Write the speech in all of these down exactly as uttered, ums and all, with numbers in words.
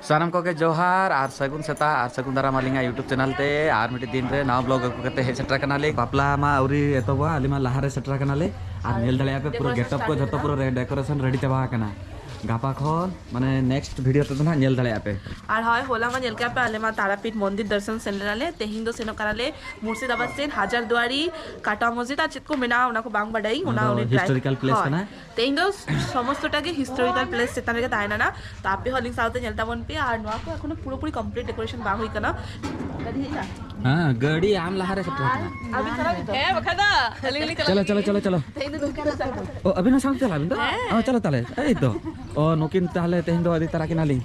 ᱥᱟᱱᱟᱢ ᱠᱚᱜᱮ ᱡᱚᱦᱟᱨ ᱟᱨ ᱥᱟᱹᱜᱩᱱ ᱥᱮᱛᱟᱜ ᱟᱨ ᱥᱟᱹᱜᱩᱱ ᱫᱟᱨᱟᱢ ᱟᱹᱞᱤᱧᱟᱜ YouTube ᱪᱮᱱᱮᱞ ᱛᱮ ᱟᱨ ᱢᱤᱫᱴᱤᱡ ᱫᱤᱱ ᱨᱮ ᱱᱟᱣᱟ ᱵᱞᱚᱜ ᱟᱹᱜᱩ ᱠᱟᱛᱮ ᱦᱮᱡ ᱥᱮᱴᱮᱨ ᱟᱠᱟᱱᱟᱞᱤᱧ᱾ ᱵᱟᱯᱞᱟ ᱢᱟ ᱟᱹᱣᱨᱤ ᱮᱛᱚᱦᱚᱵᱚᱜᱼᱟ, ᱟᱹᱞᱤᱧ ᱢᱟ ᱞᱟᱦᱟ ᱨᱮ ᱥᱮᱴᱮᱨ ᱟᱠᱟᱱᱟᱞᱤᱧ ᱟᱨ ᱧᱮᱞ ᱫᱟᱲᱮᱭᱟᱜᱼᱟ ᱯᱮ ᱯᱩᱨᱟᱹ ᱰᱮᱠᱳᱨᱮᱥᱚᱱ ᱜᱮᱴᱟᱯ ᱠᱚ ᱥᱴᱟᱨᱴ ᱡᱷᱚᱛᱚ ᱦᱩᱭᱩᱜ ᱯᱩᱨᱟᱹ ᱠᱟᱱᱟ᱾ ᱰᱮᱠᱳᱨᱮᱥᱚᱱ ᱨᱮᱰᱤ ᱪᱟᱵᱟ ᱟᱠᱟᱱᱟ᱾ ᱜᱟᱯᱟ ᱠᱷᱚᱱ ᱢᱟᱱᱮ ᱱᱮᱠᱥᱴ ᱵᱷᱤᱰᱤᱭᱳ ᱛᱮᱫᱚ ᱱᱟᱦᱟᱜ ᱧᱮᱞ ᱫᱟᱲᱮᱭᱟᱜᱼᱟ ᱯᱮ᱾ ᱟᱨ ᱦᱳᱭ, ᱦᱚᱞᱟ ᱢᱟ ᱧᱮᱞ ᱠᱮᱜᱼᱟ ᱯᱮ, ᱟᱞᱮ ᱢᱟ ᱛᱟᱨᱟᱯᱤᱴ ᱢᱚᱱᱫᱤᱨ ᱫᱚᱨᱥᱚᱱ ᱥᱮᱱ ᱞᱮᱱᱟᱞᱮ᱾ ᱛᱮᱦᱮᱧ ᱫᱚ ᱥᱮᱱᱚᱜ ᱠᱟᱱᱟᱞᱮ ᱢᱩᱨᱥᱤᱫᱟᱵᱟᱫᱽ ᱥᱮᱱ, ᱦᱟᱡᱟᱨ ᱫᱩᱣᱟᱨᱤ, ᱠᱟᱴᱟ ᱢᱚᱥᱡᱤᱫ ᱟᱨ ᱪᱮᱫ ᱠᱚ ᱢᱮᱱᱟᱜᱼᱟ, ᱚᱱᱟ ᱠᱚ ᱵᱟᱝ ᱵᱟᱰᱟᱭᱟᱹᱧ, ᱚᱱᱟ ᱚᱱᱟ ᱫᱚ ᱩᱱᱤ ᱴᱨᱟᱭ ᱦᱤᱥᱴᱳᱨᱤᱠᱟᱞ ᱯᱞᱮᱥ ᱦᱳᱭ᱾ ᱠᱟᱱᱟ᱾ ᱛᱮᱦᱮᱧ ᱫᱚ ᱥᱚᱢᱚᱥᱛᱚᱴᱟ ᱜᱮ ᱦᱤᱥᱴᱳᱨᱤᱠᱟᱞ ᱯᱞᱮᱥ ᱪᱮᱛᱟᱱ ᱨᱮᱜᱮ ᱛᱟᱦᱮᱱᱟ ᱱᱟ᱾ ᱛᱚ ᱟᱯᱮ ᱦᱚᱸ ᱟᱹᱞᱤᱧ ᱥᱟᱶᱛᱮ ᱧᱮᱞ ᱛᱟᱵᱚᱱ ᱯᱮ᱾ ᱟᱨ ᱱᱚᱣᱟ ᱠᱚ ᱮᱠᱷᱚᱱᱳ ᱯᱩᱨᱟᱹᱯᱩᱨᱤ ᱠᱚᱢᱯᱞᱤᱴ ᱰᱮᱠᱳᱨᱮᱥᱚᱱ ᱵᱟᱝ ᱦᱩᱭ ᱠᱟᱱᱟ᱾ ᱜᱟᱹᱰᱤ ᱦᱮᱡ ᱮᱱᱟ? ᱦᱮᱸ, ᱜᱟᱹᱰᱤ ᱟᱢ ᱞᱟᱦᱟ ᱨᱮ ᱥᱮᱴᱮᱨ ᱟᱠᱟᱱᱟ᱾ ᱟᱹᱵᱤᱱ ᱪᱟᱞᱟᱜ ᱵᱤᱱ ᱛᱚ? ᱦᱮᱸ, ᱵᱟᱠᱷᱟᱡ ᱫᱚ ᱟᱹᱞᱤᱧ ᱞᱤᱧ ᱪᱟᱞᱟᱜ ᱪᱚᱞᱚ, ᱪᱚᱞᱚ, ᱜᱮᱭᱟ᱾ ᱪᱚᱞᱚ, ᱪᱚᱞᱚ᱾ ᱛᱮᱦᱮᱧ ᱫᱚ ᱫᱩᱨᱜᱟ ᱯᱩᱡᱟᱹ ᱛᱟᱵᱚᱱ᱾ ᱚ, ᱟᱹᱵᱤᱱ ᱦᱚᱸ ᱥᱟᱶᱛᱮ ᱪᱟᱞᱟᱜ ᱵᱤᱱ ᱛᱚ? ᱦᱮᱸ᱾ ᱚ, ᱪᱚᱞᱚ ᱛᱟᱦᱞᱮ᱾ ᱮᱭ ᱛᱚ᱾ ᱚ, ᱱᱩᱠᱤᱱ ᱛᱟᱦᱞᱮ ᱛᱮᱦᱮᱧ ᱫᱚ ᱤᱫᱤ ᱛᱟᱨᱟ ᱠᱤᱱᱟᱞᱤᱧ᱾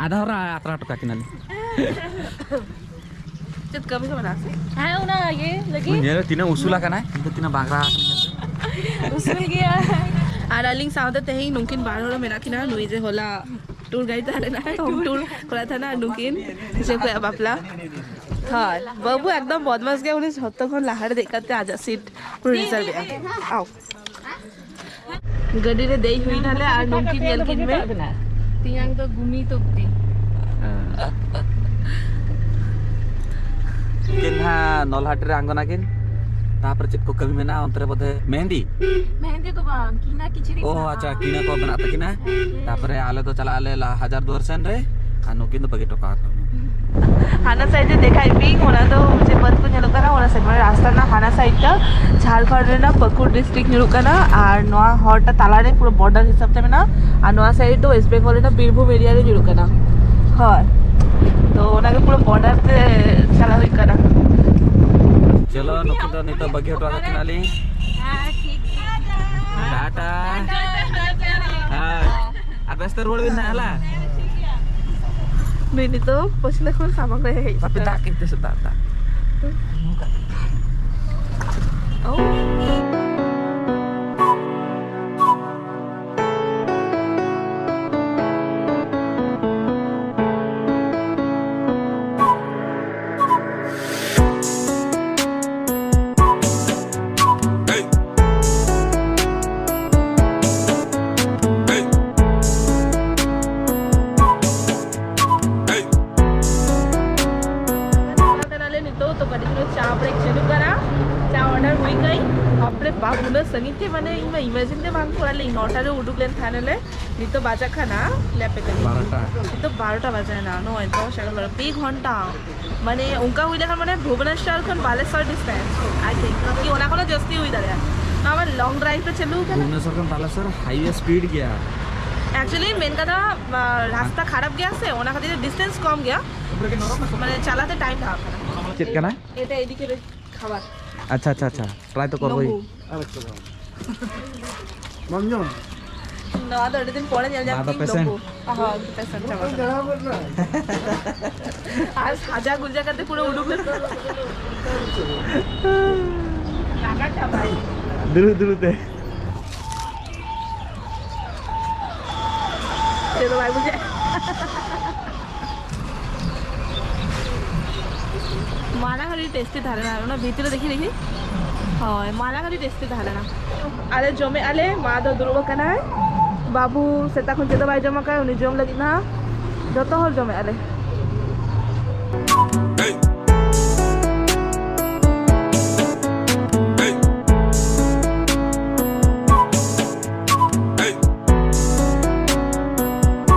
ᱟᱫᱷᱟ ᱦᱚᱨᱟ ᱟᱛᱨᱟ ᱦᱚᱴᱚ ᱠᱟᱠᱤᱱᱟᱞᱤᱧ᱾ ᱪᱮᱫ ᱠᱟᱹᱢᱤ ᱠᱚ ᱢᱮᱱᱟᱜᱼᱟ ᱥᱮ? ᱦᱮᱸ, ᱚᱱᱟ ᱤᱭᱟᱹ ᱞᱟᱹᱜᱤᱫ᱾ ᱧᱮᱞ ᱛᱤᱱᱟᱹᱜ ᱩᱥᱩᱞ ᱟᱠᱟᱱᱟᱭ, ᱠᱤᱱᱛᱩ ᱛᱤᱱᱟᱹᱜ ᱵᱟᱝᱨᱟ ᱟᱠᱟᱱᱟᱭ ᱧᱮᱞ ᱯᱮ᱾ ᱩᱥᱩᱞ ᱜᱮᱭᱟ᱾ ᱟᱨ ᱟᱹᱞᱤᱧ ᱥᱟᱶᱛᱮ ᱛᱮᱦᱮᱧ ᱱᱩᱠᱤᱱ ᱵᱟᱨ ᱦᱚᱲ ᱢᱮᱱᱟᱜ ᱠᱤᱱᱟ, ᱱᱩᱭ ᱡᱮ ᱦᱚᱞᱟ ᱴᱩᱨ ᱜᱟᱭᱤᱰ ᱛᱟᱦᱮᱸ ᱞᱮᱱᱟ, ᱦᱳᱢ ᱴᱩᱨ ᱠᱚᱨᱟᱣ ᱛᱟᱦᱮᱱᱟ, ᱱᱩᱠᱤᱱ ᱡᱮ ᱚᱠᱚᱭᱟᱜ ᱵᱟᱯᱞᱟ᱾ ᱦᱳᱭ, ᱵᱟᱹᱵᱩ ᱮᱠᱫᱚᱢ ᱵᱚᱫᱢᱟᱥ ᱜᱮ, ᱩᱱᱤ ᱡᱷᱚᱛᱚ ᱠᱷᱚᱱ ᱞᱟᱦᱟ ᱨᱮ ᱫᱮᱡ ᱠᱟᱛᱮ ᱟᱡᱟᱜ ᱥᱤᱴ ᱯᱩᱨᱟᱹ ᱨᱤᱡᱟᱨᱵᱷ ᱮᱜᱼᱟ᱾ ᱟᱣ᱾ ᱜᱟᱹᱰᱤ ᱨᱮ ᱫᱮᱡ ᱦᱩᱭ ᱱᱟᱞᱮ ᱟᱨ ᱱᱩᱠᱤᱱ ᱧᱮᱞ ᱠᱤᱱ ᱢᱮ᱾ ᱛᱮᱭᱟᱝ ᱫᱚ ᱜᱩᱢᱤ ᱛᱚᱯᱛᱤ᱾ ᱩᱱᱠᱤᱱ ᱦᱟᱸᱜ ᱱᱚᱞᱦᱟᱴ ᱨᱮ ᱟᱬᱜᱚᱱᱟᱠᱤᱱ, ᱛᱟᱯᱚᱨᱮ ᱪᱮᱫ ᱠᱚ ᱠᱟᱹᱢᱤ ᱢᱮᱱᱟᱜᱼᱟ ᱚᱱᱛᱮ ᱨᱮ ᱵᱚᱫᱷᱮ ᱢᱮᱦᱮᱱᱫᱤ? ᱢᱮᱦᱮᱱᱫᱤ ᱫᱚ ᱵᱟᱝ, ᱠᱤᱱᱟ ᱠᱤᱪᱨᱤᱡ ᱚ ᱢᱮᱱᱟᱜᱼᱟ᱾ ᱟᱪᱪᱷᱟ, ᱠᱤᱱᱟ ᱠᱚ ᱢᱮᱱᱟᱜ ᱛᱟᱹᱠᱤᱱᱟ᱾ ᱦᱮᱸ᱾ ᱛᱟᱯᱚᱨᱮ ᱟᱞᱮ ᱫᱚ ᱪᱟᱞᱟᱜ ᱟᱞᱮ ᱞᱟ-, ᱦᱟᱡᱟᱨ ᱫᱩᱣᱟᱨ ᱥᱮᱱ ᱨᱮ, ᱟᱨ ᱱᱩᱠᱤᱱ ᱫᱚ ᱵᱟᱹᱜᱤ ᱦᱚᱴᱚ ᱠᱟᱜᱼᱟ ᱠᱚ᱾ ᱦᱟᱱᱟ ᱥᱟᱭᱤᱰ ᱨᱮ ᱫᱮᱠᱷᱟᱭ ᱯᱮ, ᱚᱱᱟ ᱫᱚ ᱡᱮ ᱵᱟᱹᱫᱽ ᱠᱚ ᱧᱮᱞᱚᱜ ᱠᱟᱱᱟ, ᱚᱱᱟ ᱥᱟᱭᱤᱰ ᱢᱟᱱᱮ ᱨᱟᱥᱛᱟ ᱨᱮᱱᱟᱜ ᱦᱟᱱᱟ ᱥᱟᱭᱤᱰ ᱴᱟ ᱡᱷᱟᱲᱠᱷᱚᱸᱰ ᱨᱮᱱᱟᱜ ᱯᱟᱹᱠᱩᱲ ᱰᱤᱥᱴᱨᱤᱠᱴ ᱧᱩᱨᱩᱜ ᱠᱟᱱᱟ, ᱟᱨ ᱱᱚᱣᱟ ᱦᱚᱨ ᱴᱟ ᱛᱟᱞᱟᱨᱮ ᱯᱩᱨᱟᱹ ᱵᱚᱨᱰᱟᱨ ᱦᱤᱥᱟᱹᱵ ᱛᱮ ᱢᱮᱱᱟᱜᱼᱟ, ᱟᱨ ᱱᱚᱣᱟ ᱥᱟᱭᱤᱰ ᱫᱚ ᱳᱭᱮᱥᱴ ᱵᱮᱝᱜᱚᱞ ᱨᱮᱱᱟᱜ ᱵᱤᱨᱵᱷᱩᱢ ᱮᱨᱤᱭᱟ ᱨᱮ ᱧᱩᱨᱩᱜ ᱠᱟᱱᱟ᱾ ᱦᱳᱭ, ᱛᱚ ᱚᱱᱟᱜᱮ ᱯᱩᱨᱟᱹ ᱵᱚᱨᱰᱟᱨ ᱛᱮ ᱪᱟᱞᱟᱣ ᱦᱩᱭᱩᱜ ᱠᱟᱱᱟ᱾ ᱪᱚᱞᱚ, ᱱᱩᱠᱤᱱ ᱫᱚ ᱱᱤᱛᱚᱜ ᱵᱟᱹᱜᱤ ᱦᱚᱴᱚ ᱟᱠᱟᱫ ᱠᱤᱱᱟᱞᱤᱧ᱾ ᱦᱮᱸ, ᱴᱷᱤᱠ ᱜᱮᱭᱟ᱾ ᱴᱟᱴᱟ᱾ ᱴᱟᱴᱟ, ᱴᱟᱴᱟ, ᱴᱟᱴᱟ᱾ ᱦᱮᱸ᱾ ᱟᱨ ᱵᱮᱥᱛᱮ ᱨᱩᱣᱟᱹᱲ ᱵᱤᱱ ᱱᱟᱦᱟᱜ, ᱦᱮᱞᱟ? ᱱᱩᱭ ᱱᱤᱛᱚᱜ ᱯᱟᱹᱪᱷᱞᱟᱹ ᱠᱷᱚᱱ ᱥᱟᱢᱟᱝ ᱨᱮ ᱦᱮᱡ ᱵᱟᱯᱮ ᱠᱟᱱᱟ᱾ ᱫᱟᱜ ᱠᱮᱫ ᱛᱮ ᱥᱮ ᱫᱟᱜ, ᱫᱟᱜ? ᱚ᱾ ᱥᱟᱺᱜᱤᱧ ᱛᱮ, ᱢᱟᱱᱮ, ᱤᱧ ᱢᱟ ᱤᱢᱮᱡᱤᱱ ᱜᱮ ᱵᱟᱝ ᱠᱚᱨᱟᱣ ᱞᱮᱫᱟᱹᱧ᱾ ᱱᱚᱴᱟ ᱨᱮ ᱩᱰᱩᱠ ᱞᱮᱱ ᱛᱟᱦᱮᱱᱟᱞᱮ, ᱱᱤᱛᱚᱜ ᱵᱟᱡᱟᱜ ᱠᱟᱱᱟ, ᱞᱟᱹᱭ ᱟᱯᱮ ᱠᱟᱹᱱᱟᱹᱧ᱾ ᱵᱟᱨᱚᱴᱟ᱾ ᱱᱤᱛᱚᱜ ᱵᱟᱨᱚᱴᱟ ᱵᱟᱡᱟᱭᱮᱱᱟ, ᱱᱚᱜᱼᱚᱭ ᱛᱚ ᱥᱟᱲᱮ ᱵᱟᱨᱚ, ᱯᱮ ᱜᱷᱚᱱᱴᱟ᱾ ᱢᱟᱱᱮ, ᱚᱱᱠᱟ ᱦᱩᱭ ᱞᱮᱠᱷᱟᱱ, ᱢᱟᱱᱮ, ᱵᱷᱩᱵᱽᱱᱮᱥᱚᱨ ᱠᱷᱚᱱ ᱵᱟᱞᱮᱥᱚᱨ ᱰᱤᱥᱴᱮᱱᱥ, ᱟᱭ ᱛᱷᱤᱝᱠ, ᱠᱤ ᱚᱱᱟ ᱠᱷᱚᱱ ᱡᱟᱹᱥᱛᱤ ᱦᱩᱭ ᱫᱟᱲᱮᱭᱟᱜᱼᱟ᱾ ᱱᱚᱣᱟ ᱟᱵᱟᱨ ᱞᱚᱝ ᱰᱨᱟᱭᱤᱵᱷ ᱨᱮ ᱪᱟᱹᱞᱩ ᱠᱟᱱᱟ᱾ ᱵᱷᱩᱵᱽᱱᱮᱥᱚᱨ ᱠᱷᱚᱱ ᱵᱟᱞᱮᱥᱚᱨ ᱦᱟᱭᱣᱮ ᱥᱯᱤᱰ ᱜᱮᱭᱟ᱾ ᱮᱠᱪᱩᱭᱮᱞᱤ ᱢᱮᱱ ᱠᱟᱛᱷᱟ, ᱟ, ᱨᱟᱥᱛᱟ ᱠᱷᱟᱨᱟᱯ ᱜᱮᱭᱟ ᱥᱮ, ᱚᱱᱟ ᱠᱷᱟᱹᱛᱤᱨ ᱰᱤᱥᱴᱮᱱᱥ ᱠᱚᱢ ᱜᱮᱭᱟ, ᱢᱟᱱᱮ, ᱪᱟᱞᱟᱛᱮ ᱴᱟᱭᱤᱢ ᱞᱟᱜᱟᱜ ᱠᱟᱱᱟ᱾ ᱪᱮᱫ ᱠᱟᱱᱟ? ᱮᱴᱟ ᱮᱫᱤᱠᱮ ᱨᱮ ᱠᱷᱟᱵᱟᱨ᱾ ᱟᱪᱪᱷᱟ, ᱟᱪᱪᱷᱟ, ᱟᱪᱪᱷᱟ, ᱴᱨᱟᱭ ᱛᱚ ᱠᱚᱨᱵᱚᱭ᱾ ᱞᱚᱝᱜᱩ᱾ ᱟᱨ ᱮᱠᱴᱩ ᱫᱚ᱾ ᱵᱟᱢ ᱡᱚᱢᱟ? ᱱᱚᱣᱟ ᱫᱚ ᱟᱹᱰᱤ ᱫᱤᱱ ᱯᱚᱨᱮ ᱧᱮᱞ ᱧᱟᱢ ᱱᱚᱣᱟ ᱫᱚ ᱠᱤᱧ ᱯᱮᱥᱮᱱᱴ᱾ ᱞᱚᱝᱜᱩ᱾ ᱦᱚᱸ, ᱯᱮᱥᱮᱱᱴ ᱪᱟᱵᱟ ᱠᱟᱱᱟ᱾ ᱟᱨ ᱥᱟᱡᱟ ᱜᱩᱡᱟ ᱠᱟᱛᱮ ᱯᱩᱨᱟᱹ ᱩᱰᱩᱠ ᱞᱮᱱᱟ᱾ ᱞᱟᱸᱜᱟ ᱪᱟᱵᱟᱭ᱾ ᱫᱩᱲᱩᱵ ᱫᱩᱲᱩᱵ ᱛᱮ᱾ ᱪᱮᱫ ᱦᱚᱸ ᱵᱟᱭ ᱵᱩᱡᱷᱟᱹᱜ᱾ ᱢᱟᱲᱟᱝ ᱟᱹᱰᱤ ᱴᱮᱥᱴᱤ ᱛᱟᱦᱮᱸ ᱞᱮᱱᱟ, ᱚᱱᱟ ᱵᱷᱤᱛᱨᱤ ᱨᱮ ᱫᱮᱠᱷᱤ, ᱫᱮᱠᱷᱤ᱾ ᱦᱳᱭ, ᱢᱟᱲᱟᱝ ᱟᱹᱰᱤ ᱴᱮᱥᱴᱤ ᱛᱟᱦᱮᱸ ᱞᱮᱱᱟ᱾ ᱟᱞᱮ ᱡᱚᱢᱮᱫᱼᱟ ᱞᱮ, ᱢᱟ ᱫᱚ ᱫᱩᱲᱩᱵ ᱟᱠᱟᱱᱟᱭ᱾ ᱵᱟᱹᱵᱩ ᱥᱮᱛᱟᱜ ᱠᱷᱚᱱ ᱪᱮᱫ ᱦᱚᱸ ᱵᱟᱭ ᱡᱚᱢ ᱟᱠᱟᱫ, ᱩᱱᱤ ᱡᱚᱢ ᱞᱟᱹᱜᱤᱫ ᱱᱟᱦᱟᱜ᱾ ᱡᱚᱛᱚ ᱦᱚᱲ ᱡᱚᱢᱮᱫᱼᱟ ᱞᱮ᱾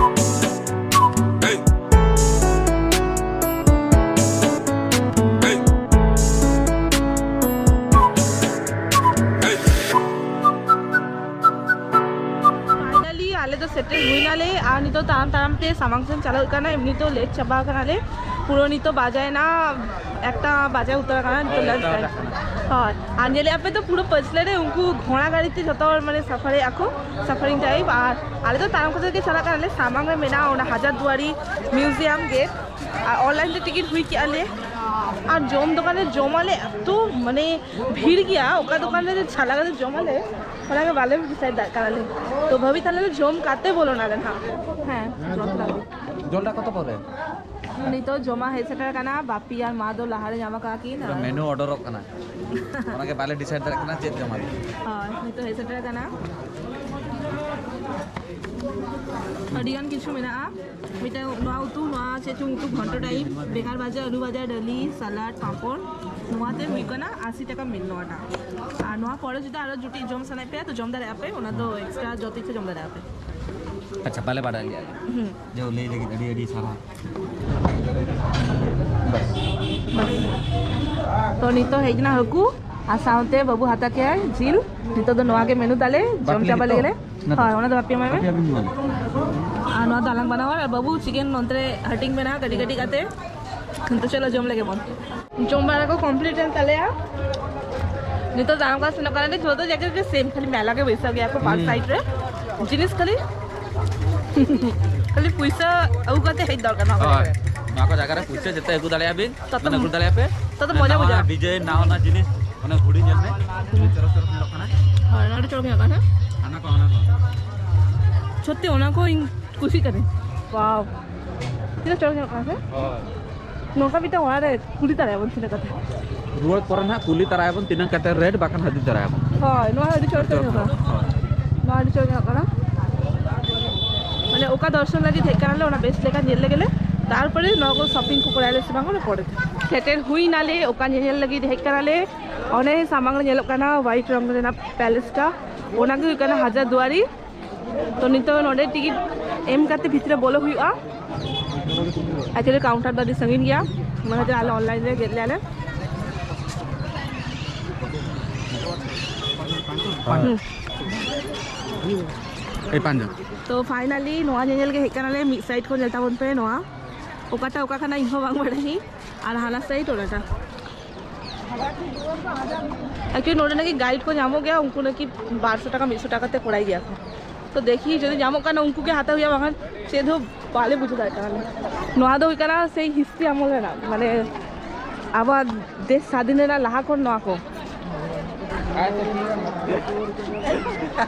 ᱯᱷᱟᱭᱱᱟᱞᱤ ᱟᱞᱮ ᱫᱚ ᱥᱮᱴᱮᱨ ᱦᱩᱭᱱᱟᱞᱮ ᱟᱨ ᱱᱤᱛᱚᱜ ᱛᱟᱲᱟᱢ ᱛᱟᱲᱟᱢ ᱛᱮ ᱥᱟᱢᱟᱝ ᱥᱮᱱ ᱪᱟᱞᱟᱜ ᱦᱩᱭᱩᱜ ᱠᱟᱱᱟ᱾ ᱮᱢᱱᱤ ᱛᱚ ᱞᱮᱴ ᱪᱟᱵᱟ ᱟᱠᱟᱱᱟᱞᱮ, ᱯᱩᱨᱟᱹ ᱱᱤᱛᱚᱜ ᱵᱟᱡᱟᱭᱮᱱᱟ ᱮᱠᱴᱟ ᱵᱟᱡᱟᱣ ᱩᱛᱟᱹᱨ ᱟᱠᱟᱱᱟ ᱱᱤᱛᱚᱜ ᱞᱟᱧᱪ ᱴᱟᱭᱤᱢ᱾ ᱦᱳᱭ, ᱟᱨ ᱧᱮᱞᱮᱫᱼᱟ ᱯᱮ ᱛᱚ ᱯᱩᱨᱟᱹ ᱯᱟᱹᱪᱷᱞᱟᱹ ᱨᱮ ᱩᱱᱠᱩ ᱜᱷᱚᱲᱟ ᱜᱟᱹᱰᱤ ᱛᱮ ᱡᱷᱚᱛᱚ ᱦᱚᱲ ᱢᱟᱱᱮ ᱥᱟᱯᱷᱟᱨᱤᱝ ᱟᱠᱚ, ᱥᱟᱯᱷᱟᱨᱤᱝ ᱴᱟᱭᱤᱯ᱾ ᱟᱨ ᱟᱞᱮ ᱫᱚ ᱛᱟᱲᱟᱢ ᱠᱚᱛᱮ ᱜᱮ ᱪᱟᱞᱟᱜ ᱠᱟᱱᱟᱞᱮ᱾ ᱥᱟᱢᱟᱝ ᱨᱮ ᱢᱮᱱᱟᱜᱼᱟ ᱚᱱᱟ ᱦᱟᱡᱟᱨ ᱫᱩᱣᱟᱨᱤ ᱢᱤᱭᱩᱡᱤᱭᱟᱢ ᱜᱮ᱾ ᱟᱨ ᱚᱱᱞᱟᱭᱤᱱ ᱛᱮ ᱴᱤᱠᱤᱴ ᱦᱩᱭ ᱠᱮᱜᱼᱟ ᱞᱮ᱾ ᱟᱨ ᱡᱚᱢ ᱫᱚᱠᱟᱱ ᱨᱮ ᱡᱚᱢᱟᱞᱮ, ᱮᱛᱚ ᱢᱟᱱᱮ ᱵᱷᱤᱲ ᱜᱮᱭᱟ, ᱚᱠᱟ ᱫᱚᱠᱟᱱ ᱨᱮ ᱪᱟᱞᱟᱣ ᱠᱟᱛᱮ ᱡᱚᱢᱟᱞᱮ, ᱚᱱᱟᱜᱮ ᱵᱟᱞᱮ ᱰᱤᱥᱟᱭᱤᱰ ᱫᱟᱲᱮᱭᱟᱜ ᱠᱟᱱᱟᱞᱮ᱾ ᱛᱚ ᱵᱷᱟᱵᱤ ᱛᱟᱦᱞᱮ ᱞᱮ ᱡᱚᱢ ᱠᱟᱛᱮ ᱵᱚᱞᱚᱱᱟᱞᱮ ᱱᱟᱦᱟᱜ᱾ ᱦᱮᱸ, ᱡᱚᱢ ᱞᱟᱹᱜᱤᱫ᱾ ᱡᱚᱞᱴᱟ ᱠᱚᱛᱚ ᱯᱚᱨᱮ? ᱱᱤᱛᱚᱜ ᱡᱚᱢᱟᱜ ᱦᱮᱡ ᱥᱮᱴᱮᱨ ᱟᱠᱟᱱᱟ, ᱵᱟᱯᱤ ᱟᱨ ᱢᱟ ᱫᱚ ᱞᱟᱦᱟᱨᱮ ᱧᱟᱢ ᱟᱠᱟᱫ ᱠᱤᱱ᱾ ᱯᱩᱨᱟᱹ ᱟᱨ ᱢᱮᱱᱩ ᱚᱰᱚᱨᱚᱜ ᱠᱟᱱᱟ, ᱚᱱᱟᱜᱮ ᱵᱟᱞᱮ ᱰᱤᱥᱟᱭᱤᱰ ᱫᱟᱲᱮᱭᱟᱜ ᱠᱟᱱᱟ ᱪᱮᱫ ᱡᱚᱢᱟᱞᱮ᱾ ᱦᱳᱭ, ᱱᱤᱛᱚᱜ ᱦᱮᱡ ᱥᱮᱴᱮᱨ ᱟᱠᱟᱱᱟ᱾ ᱟᱹᱰᱤᱜᱟᱱ ᱠᱤᱪᱷᱩ ᱢᱮᱱᱟᱜᱼᱟ᱾ ᱢᱤᱫᱴᱟᱝ ᱱᱚᱣᱟ ᱩᱛᱩ, ᱱᱚᱣᱟ ᱪᱮᱫ ᱪᱚᱝ ᱩᱛᱩ, ᱜᱷᱚᱱᱴᱚ ᱴᱟᱭᱤᱯ, ᱵᱮᱸᱜᱟᱲ ᱵᱷᱟᱡᱟ, ᱟᱹᱞᱩ ᱵᱷᱟᱡᱟ, ᱰᱟᱹᱞᱤ, ᱥᱟᱞᱟᱰ, ᱯᱟᱸᱯᱚᱲ᱾ ᱱᱚᱣᱟ ᱛᱮ ᱦᱩᱭᱩᱜ ᱠᱟᱱᱟ ᱟᱥᱤ ᱴᱟᱠᱟ ᱢᱤᱫ ᱱᱚᱣᱟᱴᱟᱜ᱾ ᱟᱨ ᱱᱚᱣᱟ ᱯᱚᱨᱮ ᱡᱩᱫᱤ ᱟᱨᱚ ᱡᱩᱴᱤ ᱡᱚᱢ ᱥᱟᱱᱟᱭᱮᱫ ᱯᱮᱭᱟ ᱛᱚ ᱡᱚᱢ ᱫᱟᱲᱮᱭᱟᱜᱼᱟ ᱯᱮ, ᱚᱱᱟ ᱫᱚ ᱮᱠᱥᱴᱨᱟ ᱡᱚᱛᱚ ᱤᱪᱪᱷᱟ ᱡᱚᱢ ᱫᱟᱲᱮᱭᱟᱜᱼᱟ ᱯᱮ᱾ ᱟᱪᱪᱷᱟ, ᱵᱟᱞᱮ ᱵᱟᱲᱟᱭ ᱞᱮᱭᱟ᱾ ᱦᱩᱸ᱾ ᱡᱮ ᱞᱟᱹᱭ ᱞᱟᱹᱜᱤᱫ ᱟᱹᱰᱤ ᱟᱹᱰᱤ ᱥᱟᱨᱦᱟᱣ᱾ ᱛᱚ ᱱᱤᱛᱚᱜ ᱦᱮᱡ ᱮᱱᱟ ᱦᱟᱹᱠᱩ ᱟᱨ ᱥᱟᱶᱛᱮ ᱵᱟᱹᱵᱩ ᱦᱟᱛᱟᱣ ᱠᱮᱜᱼᱟᱭ ᱡᱤᱞ᱾ ᱱᱤᱛᱚᱜ ᱫᱚ ᱱᱚᱣᱟ ᱜᱮ ᱢᱮᱱᱩ ᱛᱟᱞᱮ, ᱡᱚᱢ ᱵᱟᱯᱮ ᱪᱟᱵᱟ ᱞᱟᱹᱜᱤᱫ ᱞᱮᱜᱮ ᱞᱮ᱾ ᱛᱚ? ᱦᱳᱭ, ᱚᱱᱟ ᱫᱚ ᱵᱟᱯᱮ ᱮᱢᱟᱭ ᱢᱮ᱾ ᱵᱟᱯᱮ ᱮᱢᱟᱭ ᱢᱮ᱾ ᱟᱨ ᱱᱚᱣᱟ ᱫᱚ ᱟᱞᱟᱝ ᱵᱟᱱᱟ ᱦᱚᱲ ᱟᱨ ᱵᱟᱹᱵᱩ ᱪᱤᱠᱮᱱ ᱱᱚᱱᱛᱮ ᱨᱮ ᱦᱟᱹᱴᱤᱧ ᱢᱮᱱᱟᱜᱼᱟ ᱠᱟᱹᱴᱤᱡ ᱠᱟᱹᱴᱤᱡ ᱠᱟᱛᱮ᱾ ᱱᱤᱛᱚᱜ ᱪᱚᱞᱚ ᱡᱚᱢ ᱞᱮᱜᱮ ᱵᱚᱱ᱾ ᱡᱚᱢ ᱵᱟᱲᱟ ᱠᱚ ᱠᱚᱢᱯᱞᱤᱴ ᱮᱱ ᱛᱟᱞᱮᱭᱟ᱾ ᱱᱤᱛᱚᱜ ᱫᱟᱬᱟᱱ ᱠᱚ ᱥᱮᱱᱚᱜ ᱠᱟᱱᱟᱞᱮ, ᱡᱷᱚᱛᱚ ᱡᱟᱭᱜᱟ ᱨᱮᱜᱮ ᱥᱮᱢ, ᱠᱷᱟᱹᱞᱤ ᱢᱮᱞᱟ ᱜᱮ ᱵᱟᱹᱭᱥᱟᱹᱣ ᱜᱮᱭᱟ ᱠᱚ ᱯᱟᱨᱠ ᱦᱩᱸ᱾ ᱥᱟᱭᱤᱰ ᱨᱮ᱾ ᱡᱤᱱᱤᱥ ᱠᱷᱟᱹᱞᱤ ᱠᱷᱟᱹᱞᱤ ᱯᱩᱭᱥᱟᱹ ᱟᱹᱜᱩ ᱠᱟᱛᱮ ᱦᱮᱡ ᱫᱚᱨᱠᱟᱨ ᱱᱚᱣᱟ ᱠᱚ ᱦᱳᱭ᱾ ᱡᱟᱭᱜᱟ ᱨᱮ᱾ ᱱᱚᱣᱟ ᱠᱚ ᱡᱟᱭᱜᱟ ᱨᱮ ᱯᱩᱭᱥᱟᱹ ᱡᱮᱛᱮ ᱟᱹᱜᱩ ᱫᱟᱲᱮᱭᱟᱜᱼᱟ ᱵᱤᱱ, ᱛᱚᱛᱚ ᱢᱟᱱᱮ ᱟᱹᱜᱩ ᱫᱟᱲᱮᱭᱟᱜᱼᱟ ᱯᱮ᱾ ᱛᱚᱛᱚ ᱢᱚᱡᱟ ᱱᱟᱣᱟ ᱵᱩᱡᱷᱟᱹᱜᱼᱟ᱾ ᱰᱤᱡᱟᱭᱤᱱ, ᱱᱟᱣᱟ ᱱᱟᱣᱟ ᱡᱤᱱᱤᱥ, ᱚᱱᱮ ᱜᱷᱩᱲᱤ ᱧᱮᱞ ᱢᱮ᱾ ᱪᱚᱨᱚᱠ ᱪᱚᱨᱚᱠ ᱧᱮᱞᱚᱜ ᱠᱟᱱᱟ᱾ ᱦᱳᱭ, ᱱᱚᱰᱮ ᱪᱚᱨᱚᱠ ᱧᱮᱞᱚᱜ ᱠᱟᱱᱟ ᱥᱮ? ᱦᱟᱱᱟ ᱠᱚ, ᱦᱟᱱᱟ ᱠᱚ᱾ ᱥᱚᱛᱛᱤ ᱚᱱᱟ ᱠᱚ ᱤᱧ ᱠᱩᱥᱤᱜ ᱠᱟᱹᱱᱟᱹᱧ᱾ ᱣᱟᱣ, ᱛᱤᱱᱟᱹᱜ ᱪᱚᱨᱚᱠ ᱧᱮᱞᱚᱜ ᱠᱟᱱᱟ ᱥᱮ? ᱦᱳᱭ᱾ ᱱᱚᱝᱠᱟ ᱢᱤᱫᱴᱟᱝ ᱚᱲᱟᱜ ᱨᱮ ᱠᱩᱞᱤ ᱛᱟᱨᱟᱭᱟᱵᱚᱱ ᱛᱤᱱᱟᱹᱜ ᱠᱟᱛᱮ᱾ ᱨᱩᱣᱟᱹᱲ ᱯᱚᱨᱮ ᱱᱟᱦᱟᱜ ᱠᱩᱞᱤ ᱛᱟᱨᱟᱭᱟᱵᱚᱱ ᱛᱤᱱᱟᱹᱜ ᱠᱟᱛᱮ ᱨᱮᱴ, ᱵᱟᱠᱷᱟᱱ ᱦᱟᱹᱫᱤ ᱛᱟᱨᱟᱭᱟᱵᱚᱱ᱾ ᱦᱳᱭ, ᱱᱚᱣᱟ ᱟᱹᱰᱤ ᱪᱚᱨᱚᱠ ᱧᱮᱞᱚᱜ ᱠᱟᱱᱟ᱾ ᱦᱳᱭ᱾ ᱱᱚᱣᱟ ᱟᱹᱰᱤ ᱪᱚᱨᱚᱠ ᱧᱮᱞᱚᱜ ᱠᱟᱱᱟ᱾ ᱢᱟᱱᱮ ᱚᱠᱟ ᱫᱚᱨᱥᱚᱱ ᱞᱟᱹᱜᱤᱫ ᱦᱮᱡ ᱠᱟᱱᱟᱞᱮ ᱚᱱᱟ ᱵᱮᱥ ᱞᱮᱠᱟ ᱧᱮᱞ ᱞᱮᱜᱮ ᱞᱮ, ᱛᱟᱨᱯᱚᱨᱮ ᱱᱚᱣᱟ ᱠᱚ ᱥᱚᱯᱤᱝ ᱠᱚ ᱠᱚᱨᱟᱭᱟᱞᱮ ᱥᱮ ᱵᱟᱝ ᱚᱱᱟ ᱯᱚᱨᱮ᱾ ᱥᱮᱴᱮᱨ ᱦᱩᱭ ᱱᱟᱞᱮ ᱚᱠᱟ ᱧᱮᱧᱮᱞ ᱞᱟᱹᱜᱤᱫ ᱦᱮᱡ ᱠᱟᱱᱟᱞᱮ, ᱚᱱᱮ ᱥᱟᱢᱟᱝ ᱨᱮ ᱧᱮᱞᱚᱜ ᱠᱟᱱᱟ ᱦᱚᱣᱟᱭᱤᱴ ᱨᱚᱝ ᱨᱮᱱᱟᱜ ᱯᱮᱞᱮᱥ ᱴᱟ, ᱚᱱᱟ ᱜᱮ ᱦᱩᱭᱩᱜ ᱠᱟᱱᱟ ᱦᱟᱡᱟᱨ ᱫᱩᱣᱟᱨᱤ᱾ ᱛᱚ ᱱᱤᱛᱚᱜ ᱱᱚᱰᱮ ᱴᱤᱠᱤᱴ ᱮᱢ ᱠᱟᱛᱮ ᱵᱷᱤᱛᱨᱤ ᱨᱮ ᱵᱚᱞᱚ ᱦᱩᱭᱩᱜᱼᱟ᱾ ᱮᱠᱪᱩᱭᱮᱞᱤ ᱠᱟᱣᱩᱱᱴᱟᱨ ᱫᱚ ᱟᱹᱰᱤ ᱥᱟᱺᱜᱤᱧ ᱜᱮᱭᱟ, ᱚᱱᱟ ᱠᱷᱟᱹᱛᱤᱨ ᱟᱞᱮ ᱚᱱᱞᱟᱭᱤᱱ ᱨᱮ ᱜᱮᱫ ᱞᱮᱭᱟ ᱞᱮ᱾ ᱦᱩᱸ᱾ ᱛᱚ ᱯᱷᱟᱭᱱᱟᱞᱤ ᱱᱚᱣᱟ ᱧᱮᱧᱮᱞ ᱜᱮ ᱦᱮᱡ ᱠᱟᱱᱟᱞᱮ, ᱢᱤᱫ ᱥᱟᱭᱤᱰ ᱠᱷᱚᱱ ᱧᱮᱞ ᱛᱟᱵᱚᱱ ᱯᱮ ᱱᱚᱣᱟ, ᱚᱠᱟᱴᱟᱜ ᱚᱠᱟ ᱠᱟᱱᱟ ᱤᱧ ᱦᱚᱸ ᱵᱟᱝ ᱵᱟᱲᱟᱭᱟᱹᱧ, ᱟᱨ ᱦᱟᱱᱟ ᱥᱟᱭᱤᱰ ᱚᱱᱟᱴᱟᱜ᱾ ᱮᱠᱪᱩᱭᱮᱞᱤ ᱱᱚᱰᱮ ᱱᱟᱠᱤ ᱜᱟᱭᱤᱰ ᱠᱚ ᱧᱟᱢᱚᱜ ᱜᱮᱭᱟ, ᱩᱱᱠᱩ ᱱᱟᱠᱤ ᱵᱟᱨᱥᱚ ᱴᱟᱠᱟ ᱢᱤᱫᱥᱚ ᱴᱟᱠᱟ ᱠᱟᱛᱮ ᱠᱚᱨᱟᱭ ᱜᱮᱭᱟ ᱠᱚ᱾ ᱛᱚ ᱫᱮᱠᱷᱤ ᱡᱩᱫᱤ ᱧᱟᱢᱚᱜ ᱠᱟᱱᱟ ᱩᱱᱠᱩ ᱜᱮ ᱦᱟᱛᱟᱣ ᱦᱩᱭᱩᱜᱼᱟ, ᱵᱟᱝᱠᱷᱟᱱ ᱪᱮᱫ ᱦᱚᱸ ᱵᱟᱞᱮ ᱵᱩᱡᱷᱟᱹᱣ ᱫᱟᱲᱮᱭᱟᱜ ᱠᱟᱱᱟ᱾ ᱱᱚᱣᱟ ᱫᱚ ᱦᱩᱭᱩᱜ ᱠᱟᱱᱟ ᱥᱮᱭ ᱦᱤᱥᱴᱨᱤ ᱟᱢᱚᱞ ᱨᱮᱱᱟᱜ, ᱢᱟᱱᱮ ᱟᱵᱚᱣᱟᱜ ᱫᱮᱥ ᱥᱟᱫᱷᱤᱱ ᱨᱮᱱᱟᱜ ᱞᱟᱦᱟ ᱠᱷᱚᱱ ᱱᱚᱣᱟ ᱠᱚ᱾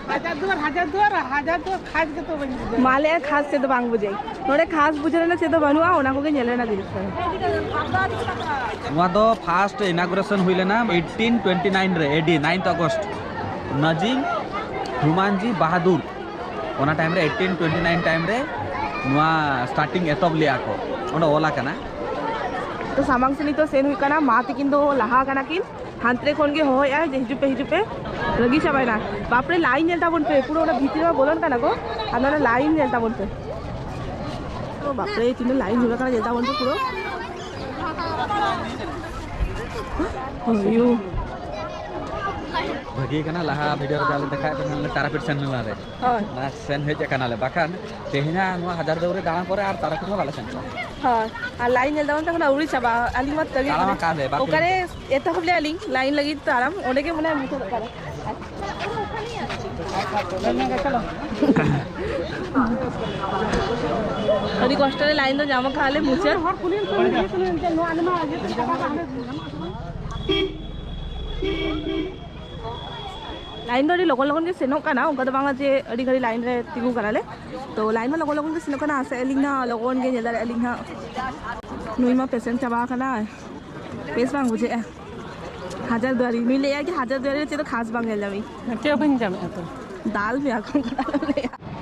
ᱦᱟᱡᱟᱨ ᱫᱩᱣᱟᱨ, ᱦᱟᱡᱟᱨ ᱫᱩᱣᱟᱨ, ᱦᱟᱡᱟᱨ ᱫᱩᱣᱟᱨ ᱠᱷᱟᱥ ᱜᱮᱛᱚ ᱵᱟᱹᱧ ᱵᱩᱡᱷᱟᱹᱣ᱾ ᱢᱟ ᱞᱟᱹᱭᱟ ᱠᱷᱟᱥ ᱪᱮᱫ ᱫᱚ ᱵᱟᱝ ᱵᱩᱡᱷᱟᱹᱣ᱾ ᱱᱚᱰᱮ ᱠᱷᱟᱥ ᱵᱩᱡᱷᱟᱹᱣ ᱨᱮᱱᱟᱜ ᱪᱮᱫ ᱫᱚ ᱵᱟᱹᱱᱩᱜᱼᱟ, ᱚᱱᱟ ᱠᱚᱜᱮ ᱧᱮᱞ ᱨᱮᱱᱟᱜ ᱡᱤᱱᱤᱥ ᱠᱟᱱᱟ᱾ ᱱᱚᱣᱟ ᱫᱚ ᱯᱷᱟᱥᱴ ᱤᱱᱟᱜᱩᱨᱮᱥᱚᱱ ᱦᱩᱭ ᱞᱮᱱᱟ ᱮᱭᱤᱴᱤᱱ ᱴᱩᱭᱮᱱᱴᱤ ᱱᱟᱭᱤᱱ ᱨᱮ, ᱮᱰᱤ ᱱᱟᱭᱤᱱᱛᱷ ᱚᱜᱚᱥᱴ, ᱱᱟᱡᱤᱢ ᱦᱩᱢᱟᱱᱡᱤ ᱵᱟᱦᱟᱫᱩᱨ᱾ ᱚᱱᱟ ᱴᱟᱭᱤᱢ ᱨᱮ, ᱮᱭᱤᱴᱤᱱ ᱴᱩᱭᱮᱱᱴᱤ ᱱᱟᱭᱤᱱ ᱴᱟᱭᱤᱢ ᱨᱮ ᱱᱚᱣᱟ ᱥᱴᱟᱨᱴᱤᱝ ᱮᱛᱚᱦᱚᱵ ᱞᱮᱜᱼᱟ ᱠᱚ, ᱚᱸᱰᱮ ᱚᱞ ᱟᱠᱟᱱᱟ᱾ ᱛᱚ ᱥᱟᱢᱟᱝ ᱥᱮᱫ ᱱᱤᱛᱚᱜ ᱥᱮᱱ ᱦᱩᱭᱩᱜ ᱠᱟᱱᱟ᱾ ᱢᱟ ᱛᱤᱠᱤᱱ ᱫᱚ ᱞᱟᱦᱟ ᱠᱟᱱᱟ ᱠᱤᱱ, ᱦᱟᱱᱛᱮ ᱠᱷᱚᱱ ᱜᱮ ᱦᱚᱦᱚᱭᱮᱫᱼᱟᱭ ᱡᱮ ᱦᱤᱡᱩᱜ ᱯᱮ, ᱦᱤᱡᱩᱜ ᱯᱮ᱾ ᱨᱟᱹᱜᱤ ᱪᱟᱵᱟᱭᱮᱱᱟ᱾ ᱵᱟᱯᱨᱮ, ᱞᱟᱭᱤᱱ ᱧᱮᱞ ᱛᱟᱵᱚᱱ ᱯᱮ, ᱯᱩᱨᱟᱹ ᱚᱱᱟ ᱵᱷᱤᱛᱤᱨ ᱨᱮ ᱵᱚᱞᱚᱱ ᱠᱟᱱᱟ ᱠᱚ, ᱟᱫᱚ ᱚᱱᱟ ᱞᱟᱭᱤᱱ ᱧᱮᱞ ᱛᱟᱵᱚᱱ ᱯᱮ᱾ ᱛᱚ ᱵᱟᱯᱨᱮ, ᱛᱤᱱᱟᱹᱜ ᱞᱟᱭᱤᱱ ᱦᱩᱭ ᱟᱠᱟᱱᱟ, ᱧᱮᱞ ᱛᱟᱵᱚᱱ ᱯᱮ ᱯᱩᱨᱟᱹ᱾ ᱦᱩᱭᱩ᱾ ᱵᱷᱟᱹᱜᱤ ᱠᱟᱱᱟ, ᱞᱟᱦᱟ ᱵᱷᱤᱰᱤᱭᱳ ᱨᱮ ᱟᱞᱮ ᱫᱮᱠᱷᱟᱣᱮᱫ ᱯᱮ ᱛᱟᱦᱮᱸᱫ ᱛᱟᱨᱟᱯᱤᱴ ᱥᱮᱱ ᱞᱮᱱᱟ ᱞᱮ᱾ ᱦᱳᱭ᱾ ᱚᱱᱟ ᱥᱮᱱ ᱦᱮᱡ ᱟᱠᱟᱱᱟᱞᱮ, ᱵᱟᱠᱷᱟᱱ ᱛᱮᱦᱮᱧᱟᱜ ᱱᱚᱣᱟ ᱦᱟᱡᱟᱨ ᱫᱩᱣᱟᱨᱤ ᱫᱟᱬᱟᱱ ᱯᱚᱨᱮ ᱟᱨ ᱛᱟᱨᱟᱯᱤᱴ ᱦᱚᱸ ᱵᱟᱞᱮ ᱥᱮᱱ ᱠᱚᱜᱼᱟ᱾ ᱦᱳᱭ, ᱟᱨ ᱞᱟᱭᱤᱱ ᱧᱮᱞ ᱛᱟᱵᱚᱱ ᱯᱮ, ᱮᱠᱷᱚᱱ ᱟᱹᱣᱨᱤ ᱪᱟᱵᱟᱜᱼᱟ᱾ ᱟᱹᱞᱤᱧ ᱢᱟ ᱛᱟᱹᱜᱤ ᱛᱟᱲᱟᱢ ᱠᱟᱱᱟ᱾ ᱟᱠᱟᱫ ᱞᱮ, ᱵᱟᱠᱚ ᱚᱠᱟᱨᱮ ᱮᱛᱚᱦᱚᱵ ᱞᱮᱜᱼᱟ ᱞᱤᱧ ᱞᱟᱭᱤᱱ ᱞᱟᱹᱜᱤᱫ ᱛᱟᱲᱟᱢ, ᱚᱸᱰᱮ ᱜᱮ ᱢᱟᱱᱮ ᱢᱩᱪᱟᱹᱫᱚᱜ ᱠᱟᱱᱟ᱾ ᱟᱹᱰᱤ ᱠᱚᱥᱴᱚ ᱨᱮ ᱞᱟᱭᱤᱱ ᱫᱚ ᱧᱟᱢ ᱟᱠᱟᱫ ᱞᱮ ᱢᱩᱪᱟᱹᱫ᱾ ᱞᱟᱭᱤᱱ ᱫᱚ ᱟᱹᱰᱤ ᱞᱚᱜᱚᱱ ᱞᱚᱜᱚᱱ ᱜᱮ ᱥᱮᱱᱚᱜ ᱠᱟᱱᱟ, ᱚᱱᱠᱟ ᱫᱚ ᱵᱟᱝᱟ ᱡᱮ ᱟᱹᱰᱤ ᱜᱷᱟᱹᱲᱤᱡ ᱞᱟᱭᱤᱱ ᱨᱮ ᱛᱤᱸᱜᱩ ᱠᱟᱱᱟᱞᱮ᱾ ᱛᱚ ᱞᱟᱭᱤᱱ ᱢᱟ ᱞᱚᱜᱚᱱ ᱞᱚᱜᱚᱱ ᱜᱮ ᱥᱮᱱᱚᱜ ᱠᱟᱱᱟ, ᱟᱥᱟᱭ ᱟᱹᱞᱤᱧ ᱱᱟᱦᱟᱜ ᱞᱚᱜᱚᱱ ᱜᱮ ᱧᱮᱞ ᱫᱟᱲᱮᱭᱟᱜᱼᱟ ᱞᱤᱧ ᱱᱟᱦᱟᱜ᱾ ᱱᱩᱭ ᱢᱟ ᱯᱮᱥᱮᱱᱴ ᱪᱟᱵᱟ ᱟᱠᱟᱱᱟᱭ, ᱵᱮᱥ ᱵᱟᱝ ᱵᱩᱡᱷᱟᱹᱜᱼᱟ᱾ ᱦᱟᱡᱟᱨ ᱫᱩᱣᱟᱨᱤ ᱱᱩᱭ ᱞᱟᱹᱭᱮᱫᱼᱟ ᱠᱤ ᱦᱟᱡᱟᱨ ᱫᱩᱣᱟᱨᱤ ᱨᱮ ᱪᱮᱫ ᱫᱚ ᱠᱷᱟᱥ ᱵᱟᱝ ᱧᱮᱞ ᱧᱟᱢᱤᱧ᱾ ᱪᱮᱫ ᱦᱚᱸ ᱵᱟᱹᱧ ᱧᱟᱢᱮᱫᱼᱟ ᱛᱚ᱾ ᱫᱟᱞ ᱢᱮᱭᱟ ᱠᱚ᱾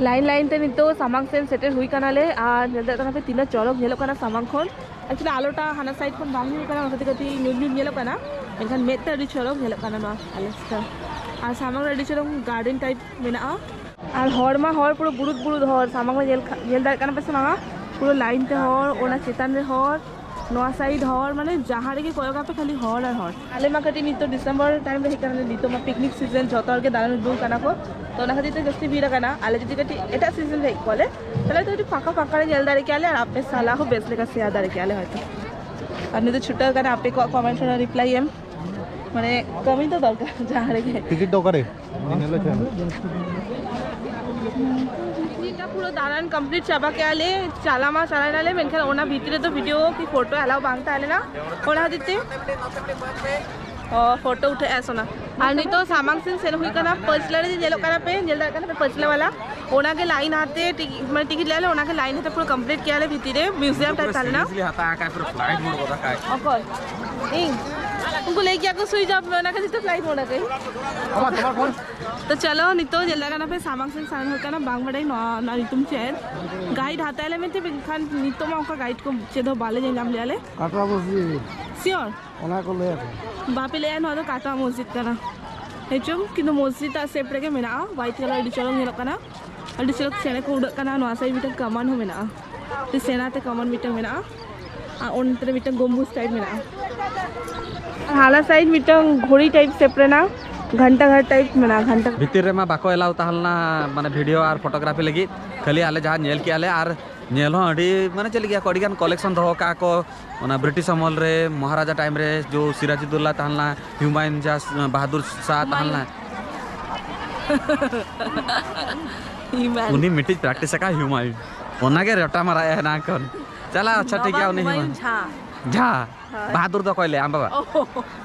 ᱞᱟᱭᱤᱱ ᱞᱟᱭᱤᱱ ᱛᱮ ᱱᱤᱛᱚᱜ ᱥᱟᱢᱟᱝ ᱥᱮᱱ ᱥᱮᱴᱮᱨ ᱦᱩᱭ ᱠᱟᱱᱟᱞᱮ, ᱟᱨ ᱧᱮᱞ ᱫᱟᱲᱮᱭᱟᱜ ᱠᱟᱱᱟ ᱯᱮ ᱛᱤᱱᱟᱹᱜ ᱪᱚᱨᱚᱠ ᱧᱮᱞᱚᱜ ᱠᱟᱱᱟ ᱥᱟᱢᱟᱝ ᱠᱷᱚᱱ᱾ ᱮᱠᱪᱩᱭᱮᱞᱤ ᱟᱞᱚᱴᱟ ᱦᱟᱱᱟ ᱥᱟᱭᱤᱰ ᱠᱷᱚᱱ ᱵᱟᱝ ᱧᱩᱨ ᱠᱟᱱᱟ, ᱚᱱᱟ ᱠᱷᱟᱹᱛᱤᱨ ᱠᱟᱹᱴᱤᱡ ᱧᱩᱨ ᱧᱩᱨ ᱧᱮᱞᱚᱜ ᱠᱟᱱᱟ, ᱢᱮᱱᱠᱷᱟᱱ ᱢᱮᱫ ᱛᱮ ᱟᱹᱰᱤ ᱪᱚᱨᱚᱠ ᱧᱮᱞᱚᱜ ᱠᱟᱱᱟ ᱱᱚᱣᱟ ᱟᱞᱮ ᱥᱮᱫ᱾ ᱟᱨ ᱥᱟᱢᱟᱝ ᱨᱮ ᱟᱹᱰᱤ ᱪᱚᱨᱚᱠ ᱜᱟᱨᱰᱮᱱ ᱴᱟᱭᱤᱯ ᱢᱮᱱᱟᱜᱼᱟ᱾ ᱟᱨ ᱦᱚᱲ ᱢᱟ ᱦᱚᱲ, ᱯᱩᱨᱟᱹ ᱵᱩᱨᱩᱫ ᱵᱩᱨᱩᱫ ᱦᱚᱲ᱾ ᱥᱟᱢᱟᱝ ᱨᱮ ᱧᱮᱞ ᱠᱷᱟ-, ᱧᱮᱞ ᱫᱟᱲᱮᱭᱟᱜ ᱠᱟᱱᱟ ᱯᱮ ᱥᱮ ᱵᱟᱝᱟ? ᱯᱩᱨᱟᱹ ᱞᱟᱭᱤᱱ ᱛᱮ ᱦᱚᱲ, ᱚᱱᱟ ᱪᱮᱛᱟᱱ ᱨᱮ ᱦᱚᱲ, ᱱᱚᱣᱟ ᱥᱟᱭᱤᱰ ᱦᱚᱲ, ᱢᱟᱱᱮ ᱡᱟᱦᱟᱸ ᱨᱮᱜᱮ ᱠᱚᱭᱚᱜ ᱟᱯᱮ ᱠᱷᱟᱹᱞᱤ ᱦᱚᱲ ᱟᱨ ᱦᱚᱲ᱾ ᱟᱞᱮ ᱢᱟ ᱠᱟᱹᱴᱤᱡ ᱱᱤᱛᱚᱜ ᱰᱤᱥᱮᱢᱵᱚᱨ ᱴᱟᱭᱤᱢ ᱨᱮ ᱦᱮᱡ ᱠᱟᱱᱟᱞᱮ, ᱱᱤᱛᱚᱜ ᱢᱟ ᱯᱤᱠᱱᱤᱠ ᱥᱤᱡᱚᱱ, ᱡᱚᱛᱚ ᱦᱚᱲ ᱜᱮ ᱫᱟᱬᱟᱱ ᱩᱰᱩᱝ ᱠᱟᱱᱟ ᱠᱚ, ᱛᱚ ᱚᱱᱟ ᱠᱷᱟᱹᱛᱤᱨ ᱛᱮ ᱡᱟᱹᱥᱛᱤ ᱵᱷᱤᱲ ᱟᱠᱟᱱᱟ᱾ ᱟᱞᱮ ᱡᱩᱫᱤ ᱠᱟᱹᱴᱤᱡ ᱮᱴᱟᱜ ᱥᱤᱡᱚᱱ ᱨᱮ ᱦᱮᱡ ᱠᱚᱜᱼᱟ ᱞᱮ, ᱛᱟᱦᱚᱞᱮ ᱛᱚ ᱟᱹᱰᱤ ᱯᱷᱟᱸᱠᱟ ᱯᱷᱟᱸᱠᱟ ᱨᱮ ᱧᱮᱞ ᱫᱟᱲᱮ ᱠᱮᱭᱟ ᱞᱮ ᱟᱨ ᱟᱯᱮ ᱥᱟᱞᱟᱜ ᱦᱚᱸ ᱵᱮᱥ ᱞᱮᱠᱟ ᱥᱮᱭᱟᱨ ᱫᱟᱲᱮ ᱠᱮᱭᱟ ᱞᱮ ᱦᱚᱭᱛᱚ᱾ ᱟᱨ ᱱᱤᱛᱚᱜ ᱪᱷᱩᱴᱟᱹᱣ ᱠᱟᱱᱟ ᱟᱯᱮ ᱠᱚᱣᱟᱜ ᱠᱚᱢᱮᱱᱴ ᱨᱮ ᱨᱤᱯᱞᱟᱭ ᱮᱢ, ᱢᱟᱱᱮ ᱠᱟᱹᱢᱤ ᱫᱚ ᱫᱚᱨᱠᱟᱨ ᱡᱟᱦᱟᱸ ᱨᱮᱜᱮ᱾ ᱴᱤᱠᱤᱴ ᱫᱚ ᱚᱠᱟᱨᱮ? ᱧᱮᱞ ᱦᱚᱪᱚᱭ ᱢᱮ᱾ ᱯᱩᱨᱟᱹ ᱫᱟᱬᱟᱱ ᱠᱚᱢᱯᱞᱤᱴ ᱪᱟᱵᱟ ᱠᱮᱜᱼᱟ ᱞᱮ, ᱪᱟᱞᱟᱣ ᱢᱟ ᱪᱟᱞᱟᱣ ᱮᱱᱟᱞᱮ, ᱢᱮᱱᱠᱷᱟᱱ ᱚᱱᱟ ᱵᱷᱤᱛᱨᱤ ᱨᱮᱫᱚ ᱵᱷᱤᱰᱤᱭᱳ ᱠᱤ ᱯᱷᱳᱴᱳ ᱮᱞᱟᱣ ᱵᱟᱝ ᱛᱟᱦᱮᱸ ᱞᱮᱱᱟ, ᱚᱱᱟ ᱠᱷᱟᱹᱛᱤᱨ ᱛᱮ ᱚ, ᱯᱷᱳᱴᱳ ᱩᱴᱷᱟᱹᱜᱼᱟ ᱥᱳᱱᱟ᱾ ᱟᱨ ᱱᱤᱛᱚᱜ ᱥᱟᱢᱟᱝ ᱥᱮᱱ ᱥᱮᱱ ᱦᱩᱭ ᱠᱟᱱᱟ, ᱯᱟᱹᱪᱞᱟᱹ ᱨᱮ ᱧᱮᱞᱚᱜ ᱠᱟᱱᱟ ᱯᱮ, ᱧᱮᱞ ᱫᱟᱲᱮᱭᱟᱜ ᱠᱟᱱᱟ ᱯᱮ ᱯᱟᱹᱪᱞᱟᱹ ᱵᱟᱞᱟ, ᱚᱱᱟᱜᱮ ᱞᱟᱭᱤᱱ ᱦᱟᱛᱮ ᱴᱤᱠᱤᱴ, ᱢᱟᱱᱮ ᱴᱤᱠᱤᱴ ᱞᱮᱜᱼᱟ ᱞᱮ, ᱚᱱᱟᱜᱮ ᱞᱟᱭᱤᱱ ᱦᱟᱛᱮ ᱯᱩᱨᱟᱹ ᱠᱚᱢᱯᱞᱤᱴ ᱠᱮᱜᱼᱟ ᱞᱮ ᱵᱷᱤᱛᱤᱨ ᱨᱮ, ᱢᱤᱭᱩᱡᱤᱭᱟᱢ ᱴᱟᱭᱤᱯ ᱛᱟᱦᱮᱸ ᱞᱮᱱᱟ᱾ ᱥᱤᱨᱤᱭᱟᱥᱞᱤ ᱦᱟᱛᱟᱣ ᱟᱠᱟᱫ, ᱯᱩᱨᱟᱹ ᱯᱷᱞᱟᱭᱤᱴ ᱢᱳᱰ ᱜᱚᱫ ᱟᱠᱟᱫ᱾ ᱚᱠᱚᱭ? ᱤᱧ? ᱩᱱᱠᱩ ᱞᱟᱹᱭ ᱠᱮᱭᱟ ᱠᱚ ᱥᱩᱭᱤᱪ ᱚᱯᱷ ᱢᱮ, ᱚᱱᱟ ᱠᱷᱟᱹᱛᱤᱨ ᱛᱮ ᱯᱷᱞᱟᱭᱤᱴ ᱢᱳᱰ ᱟᱠᱟᱫᱟᱹᱧ᱾ ᱛᱚ ᱪᱚᱞᱚ, ᱱᱤᱛᱚᱜ ᱧᱮᱞ ᱫᱟᱲᱮᱭᱟᱜ ᱠᱟᱱᱟ ᱯᱮ, ᱥᱟᱢᱟᱝ ᱥᱮᱫ ᱥᱮᱱ ᱦᱩᱭᱩᱜ ᱠᱟᱱᱟ, ᱵᱟᱝ ᱵᱟᱰᱟᱭ ᱱᱚᱣᱟ ᱨᱮᱱᱟᱜ ᱧᱩᱛᱩᱢ ᱪᱮᱫ᱾ ᱜᱟᱭᱤᱰ ᱦᱟᱛᱟᱣ ᱞᱮ ᱢᱮᱱᱛᱮ, ᱢᱮᱱᱠᱷᱟᱱ ᱱᱤᱛᱚᱜ ᱢᱟ ᱚᱱᱠᱟ ᱜᱟᱭᱤᱰ ᱠᱚ ᱪᱮᱫ ᱦᱚᱸ ᱵᱟᱞᱮ ᱧᱮᱞ ᱧᱟᱢ ᱞᱮᱭᱟ ᱞᱮ᱾ ᱠᱟᱴᱨᱟ ᱢᱚᱥᱡᱤᱫ᱾ ᱥᱤᱭᱳᱨ? ᱚᱱᱟ ᱠᱚ ᱞᱟᱹᱭᱟ ᱠᱚ᱾ ᱵᱟᱯᱮ ᱞᱟᱹᱭᱟ ᱱᱚᱣᱟ ᱫᱚ ᱠᱟᱴᱨᱟ ᱢᱚᱥᱡᱤᱫ ᱠᱟᱱᱟ᱾ ᱦᱮᱸ ᱪᱚᱝ, ᱠᱤᱱᱛᱩ ᱢᱚᱥᱡᱤᱫ ᱟᱜ ᱥᱮᱯ ᱨᱮᱜᱮ ᱢᱮᱱᱟᱜᱼᱟ᱾ ᱦᱳᱣᱟᱭᱤᱴ ᱠᱟᱞᱟᱨ ᱟᱹᱰᱤ ᱪᱚᱨᱚᱠ ᱧᱮᱞᱚᱜ ᱠᱟᱱᱟ, ᱟᱹᱰᱤ ᱪᱚᱨᱚᱠ ᱪᱮᱬᱮ ᱠᱚ ᱩᱰᱟᱹᱜ ᱠᱟᱱᱟ᱾ ᱱᱚᱣᱟ ᱥᱟᱭᱤᱰ ᱢᱤᱫᱴᱟᱝ ᱠᱟᱢᱟᱱ ᱦᱚᱸ ᱢᱮᱱᱟᱜᱼᱟ, ᱥᱮᱱᱟ ᱛᱮ ᱠᱟᱢᱟᱱ ᱢᱤᱫᱴᱟᱝ ᱢᱮᱱᱟᱜᱼᱟ᱾ ᱟᱨ ᱚᱱᱛᱮ ᱨᱮ ᱢᱤᱫᱴᱟᱝ ᱜᱚᱢᱵᱩᱡᱽ ᱴᱟᱭᱤᱯ ᱢᱮᱱᱟᱜᱼᱟ᱾ ᱟᱨ ᱦᱟᱱᱟ ᱥᱟᱭᱤᱰ ᱢᱤᱫᱴᱟᱝ ᱜᱷᱚᱲᱤ ᱴᱟᱭᱤᱯ ᱥᱮᱯ ᱨᱮᱱᱟᱜ ᱜᱷᱟᱱᱴᱟ ᱜᱷᱟᱴ ᱴᱟᱭᱤᱯ ᱢᱮᱱᱟᱜᱼᱟ, ᱜᱷᱟᱱᱴᱟ᱾ ᱵᱷᱤᱛᱤᱨ ᱨᱮᱢᱟ ᱵᱟᱠᱚ ᱮᱞᱟᱣ ᱛᱟᱦᱮᱸ ᱞᱮᱱᱟ, ᱢᱟᱱᱮ ᱵᱷᱤᱰᱤᱭᱳ ᱟᱨ ᱯᱷᱳᱴᱳᱜᱨᱟᱯᱷᱤ ᱞᱟᱹᱜᱤᱫ, ᱠᱷᱟᱹᱞᱤ ᱟᱞᱮ ᱡᱟᱦᱟᱸ ᱧᱮᱞ ᱠᱮᱜᱼᱟ ᱞᱮ ᱟᱨ ᱧᱮᱞ ᱦᱚᱸ ᱟᱹᱰᱤ, ᱢᱟᱱᱮ ᱪᱮᱫ ᱞᱟᱹᱜᱤᱫ ᱠᱚ ᱟᱹᱰᱤ ᱜᱟᱱ ᱠᱚᱞᱮᱠᱥᱚᱱ ᱫᱚᱦᱚ ᱠᱟᱜᱼᱟ ᱠᱚ᱾ ᱚᱱᱟ ᱵᱨᱤᱴᱤᱥ ᱟᱢᱚᱞ ᱨᱮ ᱢᱚᱦᱟᱨᱟᱡᱟ ᱴᱟᱭᱤᱢ ᱨᱮ ᱡᱚ ᱥᱤᱨᱟᱡᱩᱫᱽᱫᱳᱞᱞᱟ ᱛᱟᱦᱮᱸ ᱞᱮᱱᱟ, ᱦᱩᱢᱟᱭᱩᱱ ᱡᱟ ᱵᱟᱦᱟᱫᱩᱨ ᱥᱟᱦ ᱛᱟᱦᱮᱸ ᱞᱮᱱᱟ᱾ ᱦᱩᱢᱟᱭᱩᱱ᱾ ᱩᱱᱤ ᱢᱤᱫᱴᱤᱡ ᱯᱨᱮᱠᱴᱤᱥ ᱟᱠᱟᱫ ᱦᱩᱢᱟᱭᱩᱱ, ᱚᱱᱟᱜᱮ ᱨᱚᱴᱟ ᱢᱟᱨᱟᱜ ᱮ ᱦᱮᱱᱟ ᱠᱷᱚᱱ᱾ ᱪᱟᱞᱟᱣ, ᱟᱪᱪᱷᱟ, ᱴᱷᱤᱠ ᱜᱮᱭᱟ, ᱩᱱᱤ ᱦᱩᱢᱟᱭᱩᱱ ᱡᱷᱟ᱾ ᱡᱷᱟ᱾ ᱦᱳᱭ᱾ ᱵᱟᱦᱟᱫᱩᱨ ᱫᱚ ᱚᱠᱚᱭ ᱞᱟᱹᱭᱟ, ᱟᱢ ᱵᱟᱵᱟ? ᱚ,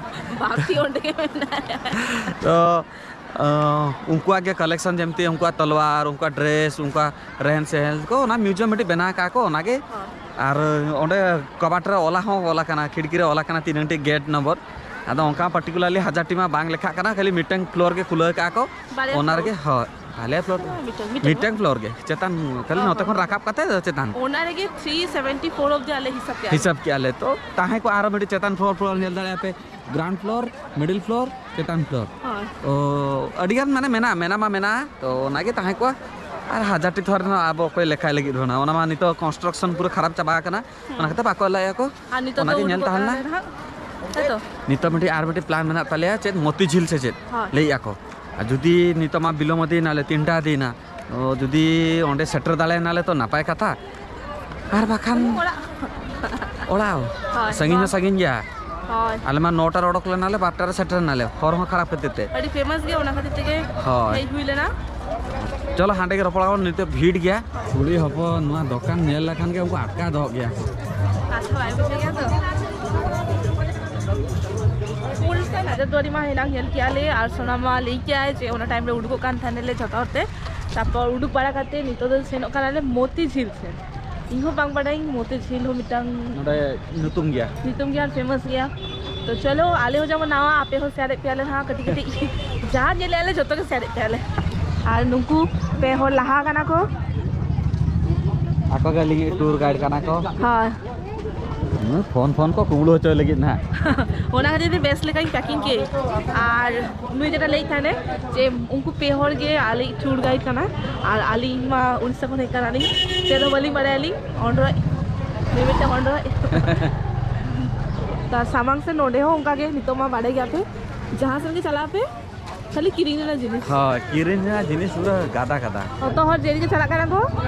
ᱵᱟᱯᱤ ᱚᱸᱰᱮ ᱜᱮ ᱢᱮᱱᱟᱭᱟ᱾ ᱛᱚ, ᱟᱸ, ᱩᱱᱠᱩᱣᱟᱜ ᱜᱮ ᱠᱟᱞᱮᱠᱥᱚᱱ, ᱡᱮᱢᱛᱤ ᱩᱱᱠᱩᱣᱟᱜ ᱛᱟᱞᱣᱟᱨ, ᱩᱱᱠᱩᱣᱟᱜ ᱰᱨᱮᱥ, ᱩᱱᱠᱩᱣᱟᱜ ᱨᱮᱦᱮᱱ ᱥᱮᱦᱮᱱ ᱠᱚ, ᱚᱱᱟ ᱢᱤᱭᱩᱡᱤᱭᱟᱢ ᱢᱤᱫᱴᱤᱡ ᱵᱮᱱᱟᱣ ᱠᱟᱜᱼᱟ ᱠᱚ, ᱚᱱᱟᱜᱮ᱾ ᱦᱚᱸ᱾ ᱟᱨ ᱚᱸᱰᱮ ᱠᱟᱵᱟᱴ ᱨᱮ ᱚᱞᱟ ᱦᱚᱸ ᱚᱞ ᱟᱠᱟᱱᱟ, ᱠᱷᱤᱲᱠᱤ ᱨᱮ ᱚᱞ ᱟᱠᱟᱱᱟ ᱛᱤᱱᱟᱹᱝ ᱴᱤ ᱜᱮᱴ ᱱᱚᱢᱵᱚᱨ᱾ ᱟᱫᱚ ᱚᱱᱠᱟ ᱯᱟᱨᱴᱤᱠᱩᱞᱟᱨᱞᱤ ᱦᱟᱡᱟᱨ ᱴᱤ ᱢᱟ ᱵᱟᱝ ᱞᱮᱠᱷᱟᱜ ᱠᱟᱱᱟ, ᱠᱷᱟᱹᱞᱤ ᱢᱤᱫᱴᱟᱝ ᱯᱷᱞᱳᱨ ᱜᱮ ᱠᱷᱩᱞᱟᱹᱣ ᱠᱟᱜᱼᱟ ᱠᱚ, ᱵᱟᱨᱭᱟ ᱚᱱᱟ ᱯᱷᱞᱳᱨ? ᱨᱮᱜᱮ, ᱦᱳᱭ, ᱟᱞᱮ ᱯᱷᱞᱳᱨ ᱫᱚ ᱢᱤᱫᱴᱟᱝ, ᱢᱤᱫᱴᱟᱝ ᱢᱤᱫᱴᱟᱝ ᱵᱟᱝ? ᱯᱷᱞᱳᱨ ᱜᱮ, ᱪᱮᱛᱟᱱ ᱠᱷᱟᱹᱞᱤ ᱚ, ᱱᱚᱛᱮ ᱦᱚᱸ, ᱠᱷᱚᱱ ᱦᱚᱸ᱾ ᱨᱟᱠᱟᱵ ᱠᱟᱛᱮ ᱫᱚ ᱪᱮᱛᱟᱱ᱾ ᱚᱱᱟ ᱨᱮᱜᱮ ᱛᱷᱨᱤ ᱥᱮᱵᱷᱮᱱᱴᱤ ᱯᱷᱳᱨ ᱚᱵᱫᱤ ᱟᱞᱮ ᱦᱤᱥᱟᱹᱵ ᱠᱮᱜᱼᱟ᱾ ᱦᱤᱥᱟᱹᱵ ᱠᱮᱜᱼᱟ ᱞᱮ, ᱛᱚ ᱛᱟᱦᱮᱸ ᱠᱚᱜᱼᱟ ᱟᱨᱚ ᱢᱤᱫᱴᱤᱡ ᱪᱮᱛᱟᱱ ᱯᱷᱞᱳᱨ, ᱯᱷᱞᱳᱨ ᱧᱮᱞ ᱫᱟᱲᱮᱭᱟᱜᱼᱟ ᱯᱮ, ᱜᱨᱟᱣᱩᱱᱰ ᱯᱷᱞᱳᱨ, ᱢᱤᱰᱤᱞ ᱯᱷᱞᱳᱨ, ᱪᱮᱛᱟᱱ ᱯᱷᱞᱳᱨ᱾ ᱦᱳᱭ᱾ ᱚ, ᱟᱹᱰᱤᱜᱟᱱ ᱢᱟᱱᱮ ᱢᱮᱱᱟᱜᱼᱟ, ᱢᱮᱱᱟᱜ ᱢᱟ ᱢᱮᱱᱟᱜᱼᱟ, ᱛᱚ ᱚᱱᱟᱜᱮ ᱛᱟᱦᱮᱸ ᱠᱚᱜᱼᱟ᱾ ᱟᱨ ᱦᱟᱡᱟᱨ ᱴᱤ ᱛᱷᱚᱨ ᱨᱮᱱᱟᱜ ᱟᱵᱚ ᱚᱠᱚᱭ ᱞᱮᱠᱷᱟᱭ ᱞᱟᱹᱜᱤᱫ ᱦᱚᱸ ᱱᱟᱜ, ᱚᱱᱟ ᱢᱟ ᱱᱤᱛᱚᱜ ᱠᱚᱱᱥᱴᱨᱟᱠᱥᱚᱱ ᱯᱩᱨᱟᱹ ᱠᱷᱟᱨᱟᱯ ᱪᱟᱵᱟ ᱟᱠᱟᱱᱟ, ᱦᱩᱸ᱾ ᱚᱱᱟ ᱠᱷᱟᱹᱛᱤᱨ ᱵᱟᱠᱚ ᱞᱟᱹᱭᱟ ᱠᱚ᱾ ᱟᱨ ᱱᱤᱛᱚᱜ ᱫᱚ ᱚᱱᱟᱜᱮ ᱧᱮᱞ ᱩᱰᱩᱠᱚᱜ ᱛᱟᱦᱮᱸ ᱠᱟᱱᱟ ᱞᱮᱱᱟ᱾ ᱱᱟᱦᱟᱜ, ᱛᱟᱭ ᱛᱚ? ᱱᱤᱛᱚᱜ ᱢᱤᱫᱴᱤᱡ ᱟᱨ ᱢᱤᱫᱴᱤᱡ ᱯᱞᱟᱱ ᱢᱮᱱᱟᱜ ᱛᱟᱞᱮᱭᱟ, ᱪᱮᱫ ᱢᱚᱛᱤᱡᱷᱤᱞ ᱥᱮ ᱪᱮᱫ ᱦᱳᱭ᱾ ᱞᱟᱹᱭᱮᱫᱼᱟ ᱠᱚ᱾ ᱟᱨ ᱡᱩᱫᱤ ᱱᱤᱛᱚᱜ ᱢᱟ ᱵᱤᱞᱚᱢ ᱤᱫᱤᱭᱮᱱᱟᱞᱮ, ᱛᱤᱱᱴᱟ ᱤᱫᱤᱭᱮᱱᱟ, ᱚ, ᱡᱩᱫᱤ ᱚᱸᱰᱮ ᱥᱮᱴᱮᱨ ᱫᱟᱲᱮᱭᱮᱱᱟᱞᱮ ᱛᱚ ᱱᱟᱯᱟᱭ ᱠᱟᱛᱷᱟ, ᱟᱨ ᱵᱟᱠᱷᱟᱱ ᱚᱲᱟᱜ᱾ ᱚᱲᱟᱜ᱾ ᱦᱳᱭ, ᱥᱟᱺᱜᱤᱧ ᱦᱚᱸ ᱦᱳᱭ᱾ ᱥᱟᱺᱜᱤᱧ ᱜᱮᱭᱟ᱾ ᱦᱳᱭ᱾ ᱟᱞᱮ ᱢᱟ ᱱᱚᱴᱟ ᱨᱮ ᱚᱰᱚᱠ ᱞᱮᱱᱟᱞᱮ, ᱵᱟᱨᱚᱴᱟ ᱨᱮ ᱥᱮᱴᱮᱨ ᱮᱱᱟᱞᱮ, ᱦᱚᱨ ᱦᱚᱸ ᱠᱷᱟᱨᱟᱯ ᱠᱷᱟᱹᱛᱤᱨ ᱛᱮ᱾ ᱟᱹᱰᱤ ᱯᱷᱮᱢᱟᱥ ᱜᱮᱭᱟ, ᱚᱱᱟ ᱠᱷᱟᱹᱛᱤᱨ ᱛᱮᱜᱮ ᱦᱳᱭ᱾ ᱦᱮᱡ ᱦᱩᱭ ᱞᱮᱱᱟ᱾ ᱪᱚᱞᱚ ᱦᱟᱸᱰᱮ ᱜᱮ ᱨᱚᱯᱚᱲ ᱟᱵᱚᱱ, ᱱᱤᱛᱚᱜ ᱵᱷᱤᱲ ᱜᱮᱭᱟ᱾ ᱠᱩᱲᱤ ᱦᱚᱯᱚᱱ ᱱᱚᱣᱟ ᱫᱚᱠᱟᱱ ᱧᱮᱞ ᱞᱮᱠᱷᱟᱱ ᱜᱮ ᱩᱱᱠᱩ ᱟᱴᱠᱟᱣ ᱫᱚᱦᱚᱜ ᱜᱮᱭᱟ ᱠᱚ᱾ ᱠᱟᱛᱷᱟ ᱵᱟᱭ ᱵᱩᱡᱷᱟᱹᱣ ᱜᱮᱭᱟ ᱛᱚ᱾ ᱯᱩᱞ ᱥᱮ ᱦᱟᱡᱟᱨ ᱫᱩᱣᱟᱨᱤ ᱢᱟ ᱦᱮᱱᱟᱝ ᱧᱮᱞ ᱠᱮᱜᱼᱟ ᱞᱮ, ᱟᱨ ᱥᱳᱱᱟ ᱢᱟ ᱞᱟᱹᱭ ᱠᱮᱜᱼᱟᱭ ᱡᱮ ᱚᱱᱟ ᱴᱟᱭᱤᱢ ᱨᱮ ᱩᱰᱩᱠᱚᱜ ᱠᱟᱱ ᱛᱟᱦᱮᱱᱟᱞᱮ ᱡᱷᱚᱛᱚ ᱦᱚᱲ ᱛᱮ᱾ ᱛᱟᱨᱯᱚᱨ ᱩᱰᱩᱠ ᱵᱟᱲᱟ ᱠᱟᱛᱮ ᱱᱤᱛᱚᱜ ᱫᱚ ᱥᱮᱱᱚᱜ ᱠᱟᱱᱟᱞᱮ ᱢᱚᱛᱤ ᱡᱷᱤᱞ ᱥᱮᱫ᱾ ᱤᱧ ᱦᱚᱸ ᱵᱟᱝ ᱵᱟᱰᱟᱭᱟᱹᱧ ᱢᱚᱛᱤ ᱡᱷᱤᱞ ᱦᱚᱸ ᱢᱤᱫᱴᱟᱝ ᱱᱚᱰᱮ ᱧᱩᱛᱩᱢ ᱜᱮᱭᱟ᱾ ᱧᱩᱛᱩᱢ ᱜᱮᱭᱟ ᱟᱨ ᱯᱷᱮᱢᱟᱥ ᱜᱮᱭᱟ᱾ ᱛᱚ ᱪᱚᱞᱚ, ᱟᱞᱮ ᱦᱚᱸ ᱡᱮᱢᱚᱱ ᱱᱟᱣᱟ, ᱟᱯᱮ ᱦᱚᱸ ᱥᱮᱭᱟᱨᱮᱫ ᱯᱮᱭᱟᱞᱮ ᱱᱟᱦᱟᱜ ᱠᱟᱹᱴᱤᱡ ᱠᱟᱹᱴᱤᱡ᱾ ᱡᱟᱦᱟᱸ ᱧᱮᱞᱮᱫ ᱟᱞᱮ ᱡᱚᱛᱚ ᱜᱮ ᱥᱮᱭᱟᱨᱮᱫ ᱯᱮᱭᱟᱞᱮ᱾ ᱟᱨ ᱱᱩᱠᱩ ᱯᱮ ᱦᱚᱲ ᱞᱟᱦᱟ ᱠᱟᱱᱟ ᱠᱚ᱾ ᱟᱠᱚ ᱜᱮ ᱟᱹᱞᱤᱧ ᱴᱩᱨ ᱜᱟᱭᱤᱰ ᱠᱟᱱᱟ ᱠᱚ᱾ ᱦᱳᱭ᱾ ᱦᱩᱸ, ᱯᱷᱳᱱ ᱯᱷᱳᱱ ᱠᱚ ᱠᱩᱢᱵᱽᱲᱩ ᱦᱚᱪᱚᱭ ᱞᱟᱹᱜᱤᱫ ᱱᱟᱦᱟᱜ᱾ ᱚᱱᱟ ᱠᱷᱟᱹᱛᱤᱨ ᱛᱮ ᱵᱮᱥ ᱞᱮᱠᱟᱧ ᱯᱮᱠᱤᱝ ᱠᱮᱫ᱾ ᱟᱨ ᱱᱩᱭ ᱡᱮᱴᱟ ᱞᱟᱹᱭᱮᱫ ᱛᱟᱦᱮᱱᱮ ᱡᱮ ᱩᱱᱠᱩ ᱯᱮ ᱦᱚᱲ ᱜᱮ ᱟᱞᱮᱭᱤᱡ ᱴᱩᱨ ᱜᱟᱭᱤᱰ ᱠᱟᱱᱟᱭ, ᱟᱨ ᱟᱹᱞᱤᱧ ᱢᱟ ᱩᱲᱤᱥᱥᱟ ᱠᱷᱚᱱ ᱦᱮᱡ ᱠᱟᱱᱟᱞᱤᱧ, ᱪᱮᱫ ᱦᱚᱸ ᱵᱟᱹᱞᱤᱧ ᱵᱟᱲᱟᱭᱟᱞᱤᱧ᱾ ᱚᱸᱰᱨᱚᱡ, ᱢᱤᱢᱤᱫᱴᱟᱝ ᱚᱸᱰᱨᱚᱡ᱾ ᱛᱟ ᱥᱟᱢᱟᱝ ᱥᱮᱫ ᱱᱚᱰᱮ ᱦᱚᱸ ᱚᱱᱠᱟ ᱜᱮ, ᱱᱤᱛᱚᱜ ᱢᱟ ᱵᱟᱲᱟᱭ ᱜᱮᱭᱟ ᱯᱮ, ᱡᱟᱦᱟᱸ ᱥᱮᱫ ᱜᱮ ᱪᱟᱞᱟᱜ ᱯᱮ, ᱠᱷᱟᱹᱞᱤ ᱠᱤᱨᱤᱧ ᱨᱮᱱᱟᱜ ᱡᱤᱱᱤᱥ᱾ ᱦᱳᱭ, ᱠᱤᱨᱤᱧ ᱨᱮᱱᱟᱜ ᱡᱤᱱᱤᱥ ᱯᱩᱨᱟᱹ ᱜᱟᱫᱟ ᱜᱟᱫᱟ᱾ ᱡᱚᱛᱚ ᱦᱚᱲ ᱡᱮ ᱨᱮᱜᱮ ᱪᱟᱞᱟᱜ ᱠᱟᱱᱟ ᱠᱚ,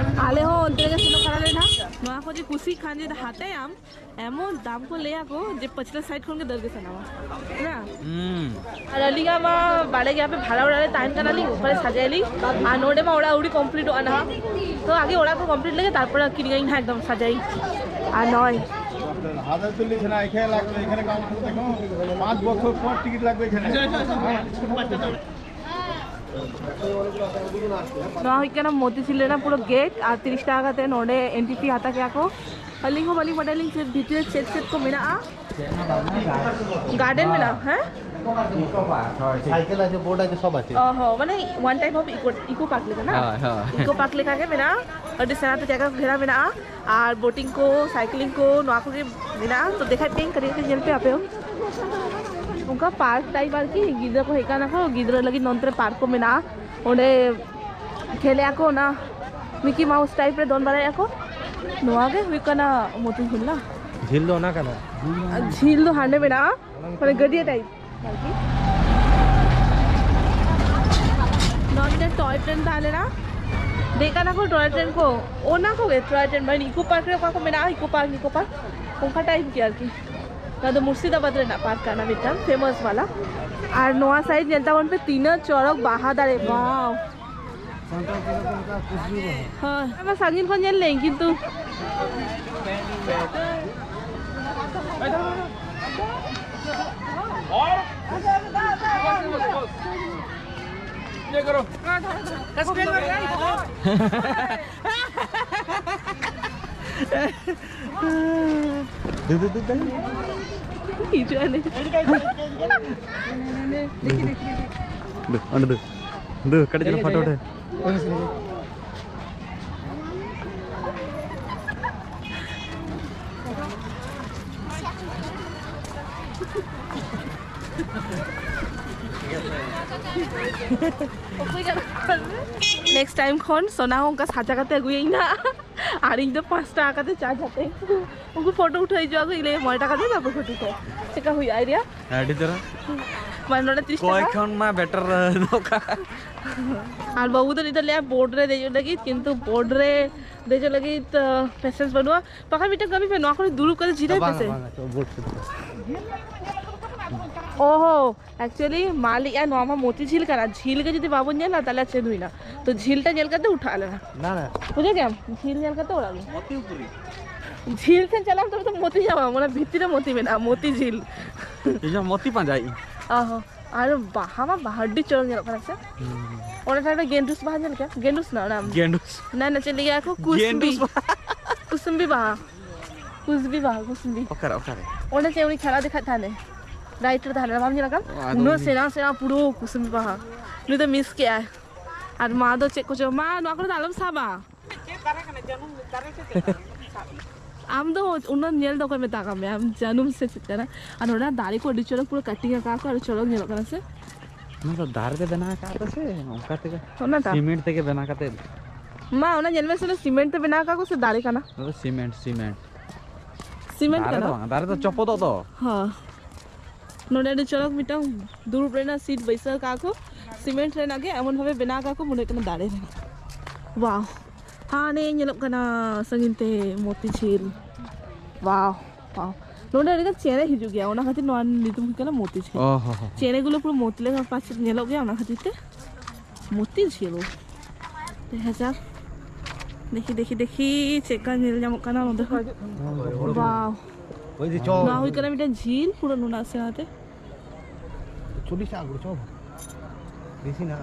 ᱟᱞᱮ ᱦᱚᱸ ᱚᱱᱛᱮ ᱨᱮᱜᱮ ᱥᱮᱱᱚᱜ ᱠᱟᱱᱟᱞᱮ ᱱᱟᱦᱟᱜ᱾ ᱱᱚᱣᱟ ᱠᱚ ᱡᱮ ᱠᱩᱥᱤ ᱠᱷᱟᱱ ᱡᱮ ᱦᱟᱛᱟᱭᱟᱢ, ᱮᱢᱚᱱ ᱫᱟᱢ ᱠᱚ ᱞᱟᱹᱭᱟ ᱠᱚ ᱡᱮ ᱯᱟᱹᱪᱷᱞᱟᱹ ᱥᱟᱭᱤᱰ ᱠᱷᱚᱱ ᱜᱮ ᱫᱟᱹᱲ ᱜᱮ ᱥᱟᱱᱟᱣᱟ᱾ ᱦᱮᱸ᱾ ᱦᱩᱸ᱾ ᱟᱨ ᱟᱹᱞᱤᱧᱟᱜ ᱢᱟ ᱵᱟᱲᱟᱭ ᱜᱮᱭᱟ ᱯᱮ, ᱵᱷᱟᱲᱟ ᱚᱲᱟᱜ ᱨᱮ ᱛᱟᱦᱮᱱ ᱠᱟᱱᱟᱞᱤᱧ, ᱚᱠᱟᱨᱮ ᱥᱟᱡᱟᱭᱟᱞᱤᱧ? ᱟᱨ ᱱᱚᱰᱮ ᱢᱟ ᱚᱲᱟᱜ ᱟᱹᱣᱨᱤ ᱠᱚᱢᱯᱞᱤᱴᱚᱜᱼᱟ ᱱᱟᱦᱟᱜ, ᱛᱚ ᱟᱜᱮ ᱚᱲᱟᱜ ᱠᱚ ᱠᱚᱢᱯᱞᱤᱴ ᱞᱮᱜᱮ, ᱛᱟᱨᱯᱚᱨᱮ ᱠᱤᱨᱤᱧᱟᱹᱧ ᱱᱟᱦᱟᱜ ᱮᱠᱫᱚᱢ ᱥᱟᱡᱟᱭᱤᱧ᱾ ᱟᱨ ᱱᱚᱜᱼᱚᱭ ᱦᱟᱡᱟᱨ ᱪᱚᱞᱞᱤᱥ ᱦᱮᱱᱟᱜᱼᱟ, ᱮᱠᱷᱮᱱ ᱞᱟᱜ-, ᱮᱠᱷᱮᱱ ᱠᱟᱢ ᱠᱚ ᱫᱮᱠᱷᱚ, ᱯᱟᱸᱪ ᱵᱚᱪᱷᱚᱨ ᱯᱚᱨ ᱴᱤᱠᱤᱴ ᱞᱟᱜᱵᱮ ᱮᱠᱷᱮᱱ᱾ ᱱᱚᱣᱟ ᱦᱩᱭᱩᱜ ᱠᱟᱱᱟ ᱢᱚᱛᱤᱡᱷᱤᱞ ᱨᱮᱱᱟᱜ ᱯᱩᱨᱟᱹ ᱜᱮᱴ, ᱟᱨ ᱛᱤᱨᱤᱥ ᱴᱟᱠᱟ ᱠᱟᱛᱮ ᱱᱚᱰᱮ ᱮᱱᱴᱨᱤ ᱯᱷᱤ ᱦᱟᱛᱟᱣ ᱠᱮᱭᱟ ᱠᱚ᱾ ᱟᱹᱞᱤᱧ ᱦᱚᱸ ᱵᱟᱹᱞᱤᱧ ᱵᱟᱰᱟᱭᱟᱞᱤᱧ ᱪᱮᱫ ᱵᱷᱤᱛᱤᱨ ᱨᱮ ᱪᱮᱫ ᱪᱮᱫ ᱠᱚ ᱢᱮᱱᱟᱜᱼᱟ᱾ ᱜᱟᱨᱰᱮᱱ ᱢᱮᱱᱟᱜᱼᱟ, ᱦᱮᱸ? সাইকেল আছে, বোর্ড আছে, সব আছে। ᱚ ᱦᱚᱸ, ᱢᱟᱱᱮ one type of eco, eco park ᱞᱮᱠᱟ ᱱᱟ? ᱦᱳᱭ, ᱦᱳᱭ᱾ Eco park ᱞᱮᱠᱟ ᱜᱮ ᱢᱮᱱᱟᱜᱼᱟ᱾ ᱟᱹᱰᱤ ᱥᱮᱬᱟ ᱛᱮ ᱡᱟᱭᱜᱟ ᱠᱚ ᱜᱷᱮᱨᱟ ᱢᱮᱱᱟᱜᱼᱟ᱾ ᱟᱨ ᱵᱳᱴᱤᱝ ᱠᱚ, ᱥᱟᱭᱠᱞᱤᱝ ᱠᱚ, ᱱᱚᱣᱟ ᱠᱚᱜᱮ ᱢᱮᱱᱟᱜᱼᱟ᱾ ᱛᱚ ᱫᱮᱠᱷᱟᱭ ᱯᱮᱭᱟᱹᱧ ᱠᱟᱹᱴᱤᱡ, ᱠᱟᱹᱴᱤᱡ ᱧᱮᱞ ᱯᱮ ᱟᱯᱮ ᱦᱚᱸ᱾ ᱚᱱᱠᱟ ᱯᱟᱨᱠ ᱴᱟᱭᱤᱯ ᱟᱨᱠᱤ, ᱜᱤᱫᱽᱨᱟᱹ ᱠᱚ ᱦᱮᱡ ᱠᱟᱱᱟ ᱠᱚ, ᱜᱤᱫᱽᱨᱟᱹ ᱞᱟᱹᱜᱤᱫ ᱱᱚᱱᱛᱮ ᱨᱮ ᱯᱟᱨᱠ ᱠᱚ ᱢᱮᱱᱟᱜᱼᱟ᱾ ᱚᱸᱰᱮ ᱠᱷᱮᱞᱮᱜᱼᱟ ᱠᱚ, ᱚᱱᱟ ᱢᱤᱠᱤ ᱢᱟᱣᱩᱥ ᱴᱟᱭᱤᱯ ᱨᱮ ᱫᱚᱱ ᱵᱟᱲᱟᱭᱮᱜᱼᱟ ᱠᱚ᱾ ᱱᱚᱣᱟ ᱜᱮ ᱦᱩᱭᱩᱜ ᱠᱟᱱᱟ ᱢᱚᱛᱤᱡᱷᱤᱞ ᱱᱟ? ᱡᱷᱤᱞ ᱫᱚ ᱚᱱᱟ ᱠᱟᱱᱟ᱾ ᱟᱨ ᱡᱷᱤᱞ ᱫᱚ ᱦᱟᱸᱰᱮ ᱢᱮᱱᱟᱜᱼᱟ, ᱢᱟᱱᱮ ᱜᱟᱹᱰᱭᱟᱹ ᱴᱟᱭᱤᱯ ᱟᱨᱠᱤ᱾ ᱱᱚᱣᱟ ᱢᱤᱫᱴᱮᱱ ᱴᱚᱭ ᱴᱨᱮᱱ ᱛᱟᱦᱮᱸ ᱞᱮᱱᱟ, ᱫᱮᱡ ᱠᱟᱱᱟ ᱠᱚ ᱴᱚᱭ ᱴᱨᱮᱱ ᱠᱚ, ᱚᱱᱟ ᱠᱚᱜᱮ ᱴᱚᱭ ᱴᱨᱮᱱ, ᱢᱟᱱᱮ ᱤᱠᱳ ᱯᱟᱨᱠ ᱨᱮ ᱚᱠᱟ ᱠᱚ ᱢᱮᱱᱟᱜᱼᱟ, ᱤᱠᱳ ᱯᱟᱨᱠ, ᱤᱠᱳ ᱯᱟᱨᱠ, ᱚᱱᱠᱟ ᱴᱟᱭᱤᱯ ᱜᱮ ᱟᱨᱠᱤ᱾ ᱱᱚᱣᱟ ᱫᱚ ᱢᱩᱨᱥᱤᱫᱟᱵᱟᱫᱽ ᱨᱮᱱᱟᱜ ᱯᱟᱨᱠ ᱠᱟᱱᱟ ᱢᱤᱫᱴᱟᱝ ᱯᱷᱮᱢᱟᱥ ᱵᱟᱞᱟ᱾ ᱟᱨ ᱱᱚᱣᱟ ᱥᱟᱭᱤᱰ ᱧᱮᱞ ᱛᱟᱵᱚᱱ ᱯᱮ, ᱛᱤᱱᱟᱹᱜ ᱪᱚᱨᱚᱠ ᱵᱟᱦᱟ ᱫᱟᱨᱮ, ᱵᱟᱣ! ᱥᱟᱱᱛᱟᱲ ᱠᱚᱫᱚ ᱠᱚ ᱚᱱᱠᱟ ᱠᱩᱥᱵᱩ ᱵᱟᱦᱟ᱾ ᱦᱳᱭ, ᱟᱭᱢᱟ ᱥᱟᱺᱜᱤᱧ ᱠᱷᱚᱱ ᱧᱮᱞ ᱞᱮᱧ, ᱠᱤᱱᱛᱩ ᱦᱤᱡᱩᱜ ᱟᱞᱮ᱾ ᱫᱩ, ᱚᱸᱰᱮ ᱫᱩ᱾ ᱫᱩ, ᱠᱟᱹᱴᱤᱡ ᱪᱩᱞᱩᱝ ᱯᱷᱳᱴᱳ ᱩᱴᱷᱟᱹ᱾ Next time ᱠᱷᱚᱱ ᱥᱳᱱᱟ ᱦᱚᱸ ᱚᱱᱠᱟ ᱥᱟᱡᱟ ᱠᱟᱛᱮ ᱟᱹᱜᱩᱭᱟᱹᱧ ᱱᱟᱜ᱾ ᱟᱨ ᱤᱧ ᱫᱚ ᱯᱟᱸᱪ ᱴᱟᱠᱟ ᱠᱟᱛᱮ ᱪᱟᱨᱡᱽ ᱦᱟᱛᱟᱣ᱾ ᱩᱱᱠᱩ ᱯᱷᱳᱴᱳ ᱩᱴᱷᱟᱹᱣ ᱦᱤᱡᱩᱜᱼᱟ ᱠᱚ, ᱤᱧ ᱞᱟᱹᱭᱟ ᱢᱚᱬᱮ ᱴᱟᱠᱟ ᱫᱮ, ᱛᱟᱨᱯᱚᱨ ᱯᱷᱳᱴᱳ ᱩᱴᱷᱟᱹᱣ᱾ ᱪᱮᱠᱟ ᱦᱩᱭᱩᱜᱼᱟ idea? ᱟᱹᱰᱤ ᱪᱮᱦᱨᱟ᱾ ᱢᱟᱱᱮ ᱱᱚᱰᱮ ᱛᱤᱨᱤᱥ ᱠᱚᱭ ᱴᱟᱠᱟ᱾ ᱠᱷᱚᱱ ᱢᱟ better ᱫᱚᱠᱟ᱾ ᱟᱨ ᱵᱟᱹᱵᱩ ᱫᱚ ᱱᱤᱛᱚᱜ ᱞᱟᱹᱭᱟ boat ᱨᱮ ᱫᱮᱡᱚᱜ ᱞᱟᱹᱜᱤᱫ, ᱠᱤᱱᱛᱩ boat ᱨᱮ ᱫᱮᱡᱚᱜ ᱞᱟᱹᱜᱤᱫ, ᱟᱸ, patience ᱵᱟᱹᱱᱩᱜᱼᱟ᱾ ᱵᱟᱠᱷᱟᱱ ᱢᱤᱫᱴᱟᱝ ᱠᱟᱹᱢᱤ ᱯᱮ, ᱱᱚᱣᱟ ᱠᱚᱨᱮ ᱫᱩᱲᱩᱵ ᱠᱟᱛᱮ ᱡᱤᱨᱟᱹᱜ ᱵᱟᱝᱟ, ᱯᱮᱥᱮ᱾ ᱵᱟᱝᱟ, ᱪᱚ, boat ᱪᱚ᱾ ᱚᱦᱚ, actually ᱢᱟ ᱞᱟᱹᱭᱮᱜᱼᱟ ᱱᱚᱣᱟ ᱢᱟ ᱢᱚᱛᱤ ᱡᱷᱤᱞ ᱠᱟᱱᱟ, ᱡᱷᱤᱞ ᱜᱮ ᱡᱩᱫᱤ ᱵᱟᱵᱚᱱ ᱧᱮᱞᱟ ᱛᱟᱦᱞᱮ ᱪᱮᱫ ᱦᱩᱭᱱᱟ? ᱛᱚ ᱡᱷᱤᱞ ᱴᱟ ᱧᱮᱞ ᱠᱟᱛᱮ ᱩᱴᱷᱟᱹᱜ ᱟᱞᱮ ᱱᱟ᱾ ᱱᱟ, ᱱᱟ᱾ ᱵᱩᱡᱷᱟᱹᱣ ᱠᱮᱜᱼᱟᱢ? ᱡᱷᱤᱞ ᱧᱮᱞ ᱠᱟᱛᱮ ᱚᱲᱟᱜ ᱟᱞᱮ᱾ ᱡᱷᱤᱞ ᱴᱷᱮᱱ ᱪᱟᱞᱟᱣ ᱛᱚᱵᱮ ᱛᱚ ᱢᱚᱛᱤ ᱧᱟᱢᱟᱢ, ᱚᱱᱟ ᱵᱷᱤᱛᱤᱨ ᱨᱮ ᱢᱚᱛᱤ ᱢᱮᱱᱟᱜᱼᱟ, ᱢᱚᱛᱤ ᱡᱷᱤᱞ᱾ ᱤᱧ ᱦᱚᱸ ᱢᱚᱛᱤ ᱯᱟᱸᱡᱟᱭᱮᱫ ᱤᱧ᱾ ᱚᱦᱚ, ᱟᱨ ᱵᱟᱦᱟ ᱢᱟ ᱵᱟᱦᱟ ᱟᱹᱰᱤ ᱪᱚᱨᱚᱠ ᱧᱮᱞᱚᱜ ᱠᱟᱱᱟ ᱥᱮ? ᱦᱩᱸ᱾ ᱚᱱᱟ ᱴᱷᱮᱱ ᱨᱮ ᱜᱮᱸᱰᱩᱥ ᱵᱟᱦᱟ ᱧᱮᱞ ᱠᱮᱜᱼᱟ? ᱜᱮᱸᱰᱩᱥ ᱱᱟ ᱚᱱᱟ? ᱜᱮᱸᱰᱩᱥ᱾ ᱱᱟ, ᱱᱟ, ᱪᱮᱫ ᱞᱟᱹᱭᱟ ᱠᱚ? ᱠᱩᱥᱵᱤ᱾ ᱜᱮᱸᱰᱩᱥ ᱵᱟᱦᱟ᱾ ᱠᱩᱥᱩᱢᱵᱤ ᱵᱟᱦᱟ᱾ ᱠᱩᱥᱵᱤ ᱵᱟᱦᱟ, ᱠᱩᱥᱵᱤ᱾ ᱚᱠᱟᱨᱮ, ᱚᱠᱟᱨᱮ? ᱚᱸᱰᱮ ᱪᱮ ᱩᱱᱤ ᱠᱷᱮᱲᱟ ᱫᱮᱠᱷᱟᱜ ᱛᱟᱦᱮᱱᱮ᱾ Right ᱨᱮ ᱛᱟᱦᱮᱱᱟ, ᱵᱟᱢ ᱧᱮᱞ ᱟᱠᱟᱫ? ᱚ, ᱟᱫᱚ ᱩᱱᱟᱹᱜ ᱩᱱᱤ ᱥᱮᱬᱟ ᱥᱮᱬᱟ ᱯᱩᱨᱟᱹ ᱠᱩᱥᱩᱢᱵᱤ ᱵᱟᱦᱟ᱾ ᱱᱩᱭ ᱫᱚ miss ᱠᱮᱜᱼᱟᱭ᱾ ᱟᱨ ᱢᱟ ᱫᱚ ᱪᱮᱫ ᱠᱚᱪᱚ, ᱢᱟ ᱱᱚᱣᱟ ᱠᱚᱨᱮ ᱫᱚ ᱟᱞᱚᱢ ᱥᱟᱵᱟ᱾ ᱪᱮᱫ ᱫᱟᱨᱮ ᱠᱟᱱᱟ? ᱡᱟᱹᱱᱩᱢ ᱫᱟᱨᱮ ᱥᱮ ᱪᱮᱫ ᱠᱟᱱᱟ? ᱟᱢ ᱫᱚ ᱚᱱᱟ ᱧᱮᱞ ᱫᱚ ᱚᱠᱚᱭ ᱢᱮᱛᱟ ᱠᱟᱜ ᱢᱮᱭᱟ? ᱟᱢ ᱡᱟᱹᱱᱩᱢ ᱥᱮ ᱪᱮᱫ ᱠᱟᱱᱟ? ᱟᱨ ᱚᱱᱟ ᱫᱟᱨᱮ ᱠᱚ ᱟᱹᱰᱤ ᱪᱚᱨᱚᱠ ᱯᱩᱨᱟᱹ cutting ᱟᱠᱟᱫ ᱠᱚ, ᱟᱹᱰᱤ ᱪᱚᱨᱚᱠ ᱧᱮᱞᱚᱜ ᱠᱟᱱᱟ ᱥᱮ? ᱚᱱᱟ ᱫᱚ ᱫᱟᱨᱮ ᱛᱮ ᱵᱮᱱᱟᱣ ᱟᱠᱟᱫ ᱠᱚ ᱥᱮ ᱚᱱᱠᱟ ᱛᱮᱜᱮ? ᱚᱱᱟᱴᱟᱜ? ᱥᱤᱢᱮᱱᱴ ᱛᱮᱜᱮ ᱵᱮᱱᱟᱣ ᱠᱟᱛᱮ᱾ ᱢᱟ, ᱚᱱᱟ ᱧᱮᱞ ᱢᱮ ᱥᱮ, ᱚᱱᱟ ᱥᱤᱢᱮᱱᱴ ᱛᱮ ᱵᱮᱱᱟᱣ ᱟᱠᱟᱫ ᱠᱚ ᱥᱮ ᱫᱟᱨᱮ ᱠᱟᱱᱟ? ᱚᱱᱟ ᱫᱚ ᱥᱤᱢᱮᱱᱴ, ᱥᱤᱢᱮᱱᱴ᱾ ᱥᱤᱢᱮᱱᱴ ᱫᱟᱨᱮ ᱠᱟᱱᱟ? ᱫᱚ ᱵᱟᱝ, ᱫᱟᱨᱮ ᱫᱚ ᱪᱚᱯᱚᱫᱚᱜ ᱫᱚ᱾ ᱦᱚᱸ᱾ ᱱᱚᱰᱮ ᱟᱹᱰᱤ ᱪᱚᱨᱚᱠ ᱢᱤᱫᱴᱟᱝ ᱫᱩᱲᱩᱵ ᱨᱮᱱᱟᱜ seat ᱵᱟᱹᱭᱥᱟᱹᱣ ᱠᱟᱜᱼᱟ ᱠᱚ, ᱥᱤᱢᱮᱱᱴ ᱨᱮᱱᱟᱜ ᱜᱮ, ᱮᱢᱚᱱ ᱵᱷᱟᱵᱮ ᱵᱮᱱᱟᱣ ᱠᱟᱜᱼᱟ ᱠᱚ, ᱢᱚᱱᱮ ᱦᱩᱭᱩᱜ ᱠᱟᱱᱟ ᱫᱟᱨᱮ ᱨᱮᱱᱟᱜ᱾ Wow, ᱦᱟᱱᱮ ᱧᱮᱞᱚᱜ ᱠᱟᱱᱟ ᱥᱟᱺᱜᱤᱧ ᱛᱮ ᱢᱚᱛᱤ ᱡᱷᱤᱞ᱾ Wow, wow, ᱱᱚᱰᱮ ᱟᱹᱰᱤ ᱜᱟᱱ ᱪᱮᱬᱮ ᱦᱤᱡᱩᱜ ᱜᱮᱭᱟ, ᱚᱱᱟ ᱠᱷᱟᱹᱛᱤᱨ ᱱᱚᱣᱟ ᱧᱩᱛᱩᱢ ᱦᱩᱭᱩᱜ ᱠᱟᱱᱟ ᱢᱚᱛᱤ ᱡᱷᱤᱞ᱾ ᱚ ᱦᱚ ᱦᱚ᱾ ᱪᱮᱬᱮ ᱜᱩᱞᱳ ᱯᱩᱨᱟᱹ ᱢᱚᱛᱤ ᱞᱮᱠᱟ ᱯᱟᱪᱮᱫ ᱧᱮᱞᱚᱜ ᱜᱮᱭᱟ, ᱚᱱᱟ ᱠᱷᱟᱹᱛᱤᱨ ᱛᱮ ᱢᱚᱛᱤ ᱡᱷᱤᱞ᱾ ᱫᱮᱠᱷᱟ ᱡᱟᱠ, ᱫᱮᱠᱷᱤ, ᱫᱮᱠᱷᱤ, ᱫᱮᱠᱷᱤ, ᱪᱮᱫ ᱞᱮᱠᱟ ᱧᱮᱞ ᱧᱟᱢᱚᱜ ᱠᱟᱱᱟ ᱱᱚᱰᱮ ᱠᱷᱚᱱ᱾ Wow, ᱱᱚᱣᱟ ᱦᱩᱭ ᱠᱟᱱᱟ ᱢᱤᱫᱴᱮᱱ ᱡᱷᱤᱞ, ᱯᱩᱨᱟᱹ ᱱᱩᱱᱟᱹᱜ ᱥᱮᱬᱟ ᱛᱮ᱾ ᱪᱚᱞᱞᱤᱥ ᱴᱟᱠᱟ ᱠᱚ ᱪᱚ᱾ ᱵᱮᱥᱤ ᱱᱟ᱾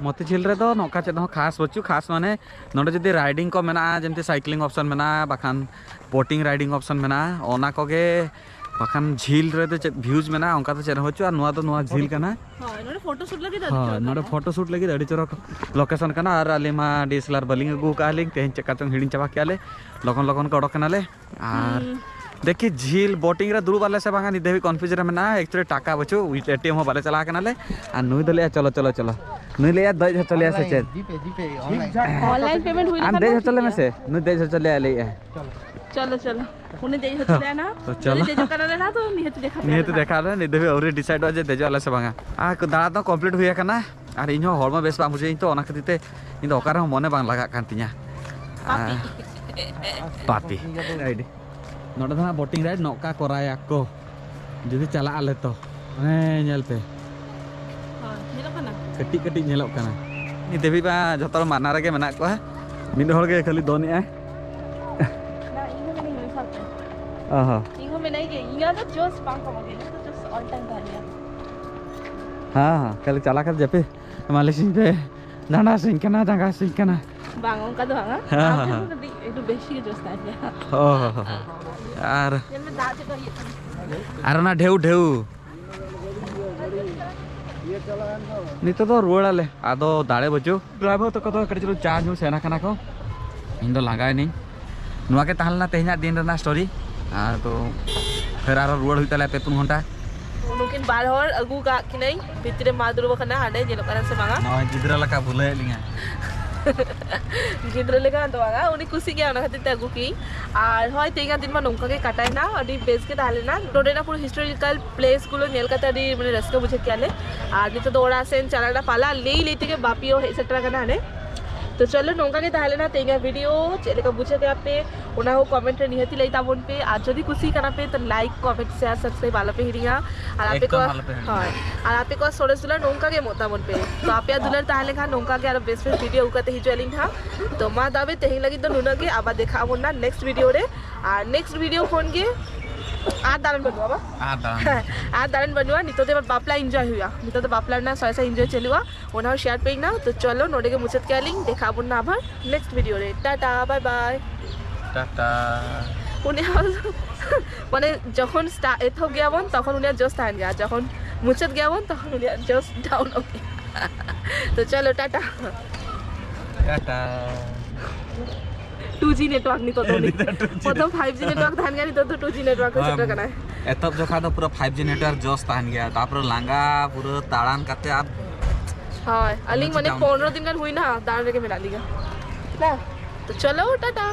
ᱢᱚᱛᱤᱡᱷᱤᱞ ᱨᱮᱫᱚ ᱱᱚᱝᱠᱟ ᱪᱮᱫ ᱦᱚᱸ ᱠᱷᱟᱥ ᱵᱟᱹᱪᱩᱜ, ᱠᱷᱟᱥ ᱢᱟᱱᱮ ᱱᱚᱰᱮ ᱡᱩᱫᱤ riding ᱠᱚ ᱢᱮᱱᱟᱜᱼᱟ, ᱡᱮᱢᱛᱤ cycling option ᱢᱮᱱᱟᱜᱼᱟ, ᱵᱟᱠᱷᱟᱱ boating riding option ᱢᱮᱱᱟᱜᱼᱟ, ᱚᱱᱟ ᱠᱚᱜᱮ ᱵᱟᱠᱷᱟᱱ ᱡᱷᱤᱞ ᱨᱮᱫᱚ ᱪᱮᱫ views ᱢᱮᱱᱟᱜᱼᱟ, ᱚᱱᱠᱟ ᱫᱚ ᱪᱮᱫ ᱦᱚᱸ ᱵᱟᱹᱪᱩᱜᱼᱟ᱾ ᱟᱨ ᱱᱚᱣᱟ ᱫᱚ ᱱᱚᱣᱟ ᱡᱷᱤᱞ ᱠᱟᱱᱟ᱾ ᱦᱳᱭ, ᱱᱚᱰᱮ ᱯᱷᱳᱴᱳ ᱥᱩᱴ ᱞᱟᱹᱜᱤᱫ ᱫᱚ ᱟᱹᱰᱤ ᱦᱳᱭ, ᱪᱚᱨᱚᱠ ᱱᱚᱰᱮ ᱠᱟᱱᱟ᱾ ᱯᱷᱳᱴᱳ ᱥᱩᱴ ᱞᱟᱹᱜᱤᱫ ᱟᱹᱰᱤ ᱪᱚᱨᱚᱠ ᱞᱳᱠᱮᱥᱚᱱ ᱠᱟᱱᱟ᱾ ᱟᱨ ᱟᱹᱞᱤᱧ ᱢᱟ D S L R ᱵᱟᱹᱞᱤᱧ ᱟᱹᱜᱩ ᱟᱠᱟᱫᱼᱟ ᱞᱤᱧ, ᱛᱮᱦᱮᱧ ᱪᱮᱫ ᱠᱟ ᱪᱚᱝ ᱦᱤᱲᱤᱧ ᱪᱟᱵᱟ ᱠᱮᱜᱼᱟ ᱞᱮ, ᱞᱚᱜᱚᱱ ᱞᱚᱜᱚᱱ ᱠᱚ ᱚᱰᱚᱠ ᱠᱟᱱᱟᱞᱮ᱾ ᱟᱨ ᱦᱩᱸ᱾ ᱫᱮᱠᱷᱤ ᱡᱷᱤᱞ ᱵᱳᱴᱤᱝ ᱨᱮ ᱫᱩᱲᱩᱵ ᱟᱞᱮ ᱥᱮ ᱵᱟᱝᱟ, ᱱᱤᱛ ᱫᱷᱟᱹᱵᱤᱡ ᱠᱚᱱᱯᱷᱤᱭᱩᱡᱽ ᱨᱮ ᱢᱮᱱᱟᱜᱼᱟ᱾ ᱮᱠᱪᱩᱭᱮᱞᱤ ᱴᱟᱠᱟ ᱵᱟᱹᱪᱩᱜ, ᱮᱴᱤᱮᱢ ᱦᱚᱸ ᱵᱟᱞᱮ ᱪᱟᱞᱟᱣ ᱠᱟᱱᱟᱞᱮ᱾ ᱟᱨ ᱱᱩᱭ ᱫᱚ ᱞᱟᱹᱭᱟ ᱪᱚᱞᱚ ᱪᱚᱞᱚ, ᱱᱩᱭ ᱞᱟᱹᱭᱟ ᱫᱮᱡ ᱦᱚᱪᱚ ᱞᱮᱭᱟ ᱥᱮ ᱪᱮᱫ? ᱡᱤᱯᱮ ᱡᱤᱯᱮ ᱚᱱᱞᱟᱭᱤᱱ᱾ ᱚᱱᱞᱟᱭᱤᱱ ᱯᱮᱢᱮᱱᱴ ᱦᱩᱭ ᱟᱢ ᱞᱮᱠᱷᱟᱱ ᱫᱮᱡ ᱢᱟ ᱦᱚᱪᱚ ᱴᱷᱤᱠ ᱞᱮᱢᱮ ᱜᱮᱭᱟ᱾ ᱥᱮ, ᱱᱩᱭ ᱫᱮᱡ ᱦᱚᱪᱚ ᱞᱮᱭᱟ ᱞᱟᱹᱭᱮᱫᱼᱟ᱾ ᱪᱚᱞᱚ ᱪᱚᱞᱚ, ᱩᱱᱤ ᱫᱮᱡ ᱦᱚᱪᱚ ᱞᱮᱭᱟ ᱱᱟ᱾ ᱛᱚ ᱪᱚᱞᱚ᱾ ᱩᱱᱤ ᱫᱮᱡ ᱦᱚᱪᱚ ᱠᱟᱱᱟ ᱱᱟ ᱛᱚ ᱱᱤᱦᱟᱹᱛ ᱫᱮᱠᱷᱟ ᱯᱮᱭᱟ ᱱᱤᱦᱟᱹᱛ ᱱᱟ᱾ ᱫᱮᱠᱷᱟ ᱟᱞᱮ, ᱱᱤᱛ ᱫᱷᱟᱹᱵᱤᱡ ᱟᱹᱣᱨᱤ ᱰᱤᱥᱟᱭᱤᱰᱚᱜᱼᱟ ᱡᱮ ᱫᱮᱡᱚᱜ ᱟᱞᱮ ᱥᱮ ᱵᱟᱝᱟ᱾ ᱟᱨ ᱫᱟᱬᱟ ᱫᱚ ᱠᱚᱢᱯᱞᱤᱴ ᱦᱩᱭ ᱟᱠᱟᱱᱟ᱾ ᱟᱨ ᱤᱧ ᱦᱚᱸ ᱦᱚᱲᱢᱚ ᱵᱮᱥ ᱵᱟᱝ ᱵᱩᱡᱷᱟᱹᱣᱟᱹᱧ ᱛᱚ, ᱚᱱᱟ ᱠᱷᱟᱹᱛᱤᱨ ᱛᱮ ᱤᱧ ᱫᱚ ᱚᱠᱟ ᱨᱮᱦᱚᱸ ᱢᱚᱱᱮ ᱵᱟᱝ ᱞᱟᱜᱟᱜ ᱠᱟᱱ ᱛᱤᱧᱟ᱾ ᱯᱟᱯᱤ᱾ ᱟᱨ ᱯᱟᱯᱤ᱾ ᱨᱟᱭᱤᱰ᱾ ᱱᱚᱰᱮ ᱫᱚ ᱦᱟᱸᱜ ᱵᱳᱴᱤᱝ ᱨᱟᱭᱤᱰ ᱱᱚᱝᱠᱟ ᱠᱚᱨᱟᱭᱟᱠᱚ᱾ ᱡᱩᱫᱤ ᱪᱟᱞᱟᱜ ᱟᱞᱮ ᱛᱚ᱾ ᱦᱮᱸ, ᱧᱮᱞ ᱯᱮ᱾ ᱦᱳᱭ, ᱧᱮᱞᱚᱜ ᱠᱟᱱᱟ᱾ ᱠᱟᱹᱴᱤᱡ ᱠᱟᱹᱴᱤᱡ ᱧᱮᱞᱚᱜ ᱠᱟᱱᱟ᱾ ᱱᱤᱛ ᱫᱷᱟᱹᱵᱤᱡ ᱢᱟ ᱡᱷᱚᱛᱚ ᱦᱚᱲ ᱢᱟᱱᱟ ᱨᱮᱜᱮ ᱢᱮᱱᱟᱜ ᱠᱚᱣᱟ᱾ ᱢᱤᱫ ᱦᱚᱲ ᱜᱮ ᱠᱷᱟᱹᱞᱤ ᱫᱚᱱᱮᱜᱼᱟᱭ᱾ ᱵᱟ, ᱤᱧ ᱦᱚᱸ ᱢᱮᱱᱟᱧ ᱱᱩᱭ ᱥᱟᱶᱛᱮ᱾ ᱚ ᱦᱚᱸ᱾ ᱤᱧ ᱦᱚᱸ ᱢᱮᱱᱟᱧ ᱜᱮ, ᱤᱧᱟᱹᱜ ᱫᱚ ᱡᱳᱥ ᱵᱟᱝ ᱠᱚᱢᱚᱜ ᱜᱮᱭᱟ, ᱤᱧᱟᱹᱜ ᱫᱚ ᱡᱳᱥ all time ᱛᱟᱦᱮᱱ ᱜᱮᱭᱟ᱾ ᱦᱮᱸ, ᱦᱮᱸ, ᱠᱷᱟᱹᱞᱤ ᱪᱟᱞᱟᱜ ᱠᱷᱟᱱ ᱡᱟᱹᱯᱤᱫ᱾ ᱢᱟᱹᱞᱤᱥ ᱤᱧ ᱯᱮ, ᱰᱟᱸᱰᱟ ᱦᱟᱹᱥᱩᱧ ᱠᱟᱱᱟ, ᱡᱟᱸᱜᱟ ᱦᱟᱹᱥᱩᱧ ᱠᱟᱱᱟ᱾ ᱵᱟᱝ, ᱚᱱᱠᱟ ᱫᱚ ᱵᱟᱝᱟ᱾ ᱦᱮᱸ, ᱟᱢ ᱦᱮᱸ, ᱴᱷᱮᱱ ᱫᱚ ᱦᱮᱸ᱾ ᱠᱟᱹᱴᱤᱡ ᱮᱠᱴᱩ ᱵᱮᱥᱤ ᱜᱮ ᱡᱳᱥ ᱛᱟᱦᱮᱱ ᱜᱮᱭᱟ᱾ ᱦᱳᱭ, ᱦᱳᱭ, ᱦᱳᱭ᱾ ᱟᱨ, ᱧᱮᱞ ᱢᱮ, ᱫᱟᱜ ᱪᱮᱫ ᱞᱮᱠᱟ ᱤᱭᱟᱹᱜ ᱠᱟᱱᱟ᱾ ᱟᱨ ᱚᱱᱟ ᱰᱷᱮᱣ ᱰᱷᱮᱣ᱾ ᱱᱤᱛᱚᱜ ᱫᱚ ᱨᱩᱣᱟᱹᱲ ᱟᱞᱮ, ᱟᱫᱚ ᱫᱟᱲᱮ ᱵᱟᱹᱪᱩᱜ᱾ ᱰᱨᱟᱭᱵᱷᱟᱨ ᱛᱟᱠᱚ ᱫᱚ ᱠᱟᱹᱴᱤᱡ ᱪᱩᱞᱩᱝ ᱪᱟ ᱧᱩ ᱥᱮᱱ ᱟᱠᱟᱱᱟ ᱠᱚ, ᱤᱧ ᱫᱚ ᱞᱟᱸᱜᱟᱭᱮᱱᱟᱹᱧ᱾ ᱱᱚᱣᱟ ᱜᱮ ᱛᱟᱦᱮᱸ ᱞᱮᱱᱟ ᱛᱮᱦᱮᱧᱟᱜ ᱫᱤᱱ ᱨᱮᱱᱟᱜ ᱥᱴᱳᱨᱤ᱾ ᱟᱫᱚ ᱯᱷᱮᱨ ᱟᱨᱦᱚᱸ ᱨᱩᱣᱟᱹᱲ ᱦᱩᱭᱩᱜ ᱛᱟᱞᱮᱭᱟ ᱯᱮ ᱯᱩᱱ ᱜᱷᱚᱱᱴᱟ᱾ ᱱᱩᱠᱤᱱ ᱵᱟᱨ ᱦᱚᱲ ᱟᱹᱜᱩ ᱠᱟᱜ ᱠᱤᱱᱟᱹᱧ, ᱵᱷᱤᱛᱨᱤ ᱨᱮ ᱢᱟ ᱫᱩᱲᱩᱵ ᱟᱠᱟᱱᱟ, ᱦᱟᱸᱰᱮ ᱧᱮᱞᱚᱜ ᱠᱟᱱᱟ ᱥᱮ ᱵᱟᱝᱟ? ᱱᱚᱜᱼᱚᱭ ᱜᱤᱫᱽᱨᱟᱹ ᱞᱮᱠᱟ ᱵᱷᱩᱞᱟᱹᱣᱮᱫ ᱞᱤᱧᱟ᱾ ᱜᱤᱫᱽᱨᱟᱹ ᱞᱮᱠᱟ ᱫᱚ ᱵᱟᱝᱟ, ᱩᱱᱤ ᱠᱩᱥᱤᱜ ᱜᱮᱭᱟ, ᱚᱱᱟ ᱠᱷᱟᱹᱛᱤᱨ ᱛᱮ ᱟᱹᱜᱩ ᱠᱤᱧ᱾ ᱟᱨ ᱦᱳᱭ, ᱛᱮᱦᱮᱧᱟᱜ ᱫᱤᱱ ᱢᱟ ᱱᱚᱝᱠᱟ ᱜᱮ ᱠᱟᱴᱟᱭᱮᱱᱟ, ᱟᱹᱰᱤ ᱵᱮᱥ ᱜᱮ ᱛᱟᱦᱮᱸ ᱞᱮᱱᱟ᱾ ᱱᱚᱰᱮᱱᱟᱜ ᱯᱩᱨᱟᱹ ᱦᱤᱥᱴᱳᱨᱤᱠᱟᱞ ᱯᱞᱮᱥ ᱜᱩᱞᱳ ᱧᱮᱞ ᱠᱟᱛᱮ ᱟᱹᱰᱤ, ᱢᱟᱱᱮ, ᱨᱟᱹᱥᱠᱟᱹ ᱵᱩᱡᱷᱟᱹᱣ ᱠᱮᱜᱼᱟ ᱞᱮ᱾ ᱟᱨ ᱱᱤᱛᱚᱜ ᱫᱚ ᱚᱲᱟᱜ ᱥᱮᱱ ᱪᱟᱞᱟᱜ ᱨᱮᱱᱟᱜ ᱯᱟᱞᱟ, ᱞᱟᱹᱭ ᱞᱟᱹᱭ ᱛᱮᱜᱮ ᱵᱟᱯᱤ ᱦᱚᱸ ᱦᱮᱡ ᱥᱮᱴᱮᱨ ᱟᱠᱟᱱᱟ ᱦᱟᱸᱰᱮ᱾ ᱛᱚ ᱪᱚᱞᱚ, ᱱᱚᱝᱠᱟ ᱜᱮ ᱛᱟᱦᱮᱸ ᱞᱮᱱᱟ ᱛᱮᱦᱮᱧᱟᱜ ᱵᱷᱤᱰᱤᱭᱳ᱾ ᱪᱮᱫ ᱞᱮᱠᱟ ᱵᱩᱡᱷᱟᱹᱣ ᱠᱮᱜᱼᱟ ᱯᱮ, ᱚᱱᱟ ᱦᱚᱸ ᱠᱚᱢᱮᱱᱴ ᱨᱮ ᱱᱤᱦᱟᱹᱛᱤ ᱞᱟᱹᱭ ᱛᱟᱵᱚᱱ ᱯᱮ᱾ ᱟᱨ ᱡᱩᱫᱤ ᱠᱩᱥᱤ ᱠᱟᱱᱟ ᱯᱮ, ᱛᱚ ᱞᱟᱭᱤᱠ, ᱠᱚᱢᱮᱱᱴ, ᱥᱮᱭᱟᱨ, ᱥᱟᱵᱥᱠᱨᱟᱭᱤᱵ ᱟᱞᱚ ᱯᱮ ᱦᱤᱲᱤᱧᱟ᱾ ᱟᱨ ᱟᱯᱮ ᱮᱠᱫᱚᱢ ᱠᱚᱣᱟᱜ, ᱟᱞᱚ ᱯᱮ ᱦᱤᱲᱤᱧᱟ᱾ ᱦᱳᱭ, ᱟᱨ ᱟᱯᱮ ᱠᱚᱣᱟᱜ ᱥᱚᱨᱮᱥ ᱫᱩᱞᱟᱹᱲ ᱱᱚᱝᱠᱟ ᱜᱮ ᱮᱢᱚᱜ ᱛᱟᱵᱚᱱ ᱯᱮ᱾ ᱛᱚ ᱟᱯᱮᱭᱟᱜ ᱫᱩᱞᱟᱹᱲ ᱛᱟᱦᱮᱸ ᱞᱮᱱᱠᱷᱟᱱ ᱱᱚᱝᱠᱟ ᱜᱮ ᱟᱨᱚ ᱵᱮᱥ ᱵᱮᱥ ᱵᱷᱤᱰᱤᱭᱳ ᱟᱹᱜᱩ ᱠᱟᱛᱮ ᱦᱤᱡᱩᱜ ᱟᱹᱞᱤᱧ ᱦᱟᱸᱜ᱾ ᱛᱚ ᱢᱟ ᱛᱚᱵᱮ ᱛᱮᱦᱮᱧ ᱞᱟᱹᱜᱤᱫ ᱫᱚ ᱱᱩᱱᱟᱹᱜ ᱜᱮ, ᱟᱵᱟᱨ ᱫᱮᱠᱷᱟ ᱟᱵᱚᱱ ᱱᱟ ᱱᱮᱠᱥᱴ ᱵᱷᱤᱰᱤᱭᱳ ᱨᱮ᱾ ᱟᱨ ᱱᱮᱠᱥᱴ ᱵᱷᱤᱰᱤᱭᱳ ᱠᱷᱚᱱ ᱜᱮ ᱟᱨ ᱫᱟᱬᱟᱱ ᱵᱟᱹᱱᱩᱜᱼᱟ ᱵᱟ? ᱟᱨ ᱫᱟᱬᱟᱱ᱾ ᱟᱨ ᱫᱟᱬᱟᱱ ᱵᱟᱹᱱᱩᱜᱼᱟ, ᱱᱤᱛᱚᱜ ᱫᱚ ᱮᱵᱟᱨ ᱵᱟᱯᱞᱟ ᱤᱱᱡᱚᱭ ᱦᱩᱭᱩᱜᱼᱟ, ᱱᱤᱛᱚᱜ ᱫᱚ ᱵᱟᱯᱞᱟ ᱨᱮᱱᱟᱜ ᱥᱚᱭ ᱥᱚᱭ ᱤᱱᱡᱚᱭ ᱪᱟᱹᱞᱩᱜᱼᱟ, ᱚᱱᱟ ᱦᱚᱸ ᱥᱮᱭᱟᱨ ᱯᱮ ᱤᱧ ᱱᱟ᱾ ᱛᱚ ᱪᱚᱞᱚ, ᱱᱚᱰᱮ ᱜᱮ ᱢᱩᱪᱟᱹᱫ ᱠᱮᱜᱼᱟ ᱞᱤᱧ, ᱫᱮᱠᱷᱟ ᱟᱵᱚᱱ ᱱᱟ ᱟᱵᱟᱨ ᱱᱮᱠᱥᱴ ᱵᱷᱤᱰᱤᱭᱳ ᱨᱮ᱾ ᱴᱟᱴᱟ, ᱵᱟᱭ ᱵᱟᱭ᱾ ᱴᱟᱴᱟ᱾ ᱩᱱᱤᱭᱟᱜ ᱢᱟᱱᱮ ᱡᱚᱠᱷᱚᱱ ᱮᱛᱚᱦᱚᱵ ᱜᱮᱭᱟ ᱵᱚᱱ ᱛᱚᱠᱷᱚᱱ ᱩᱱᱤᱭᱟᱜ ᱡᱚᱥ ᱛᱟᱦᱮᱱ ᱜᱮᱭᱟ, ᱡᱚᱠᱷᱚᱱ ᱢᱩᱪᱟᱹᱫ ᱜᱮᱭᱟ ᱵᱚᱱ ᱛᱚᱠᱷᱚᱱ ᱩᱱᱤᱭᱟᱜ ᱡᱚᱥ ᱰᱟᱣᱩᱱᱚᱜ ᱜᱮᱭᱟ᱾ ᱛᱚ ᱪᱚᱞᱚ Tata. Tata. Two G network ᱱᱤᱛᱚᱜ ᱫᱚ ᱩᱱᱤ᱾ ᱯᱨᱚᱛᱷᱚᱢ five G network ᱛᱟᱦᱮᱱ ᱜᱮᱭᱟ, ᱱᱤᱛᱚᱜ ᱫᱚ two G network ᱨᱮ ᱥᱮᱴᱮᱨ ᱠᱟᱱᱟᱭ᱾ ᱮᱛᱚᱦᱚᱵ ᱡᱚᱠᱷᱟ ᱫᱚ ᱯᱩᱨᱟᱹ five G network ᱡᱚᱥ ᱛᱟᱦᱮᱱ ᱜᱮᱭᱟ, ᱛᱟᱯᱚᱨᱮ ᱞᱟᱸᱜᱟ ᱯᱩᱨᱟᱹ ᱫᱟᱬᱟᱱ ᱠᱟᱛᱮ ᱟᱨ ᱦᱳᱭ, ᱟᱹᱞᱤᱧ ᱢᱟᱱᱮ down ᱯᱚᱱᱨᱚ ᱫᱤᱱ ᱜᱟᱱ ᱦᱩᱭᱱᱟ ᱫᱟᱬᱟᱱ ᱨᱮᱜᱮ ᱢᱮᱱᱟᱜ ᱞᱤᱧᱟ᱾ ᱦᱮᱸ, ᱛᱚ ᱪᱚᱞᱚ ᱴᱟᱴᱟ᱾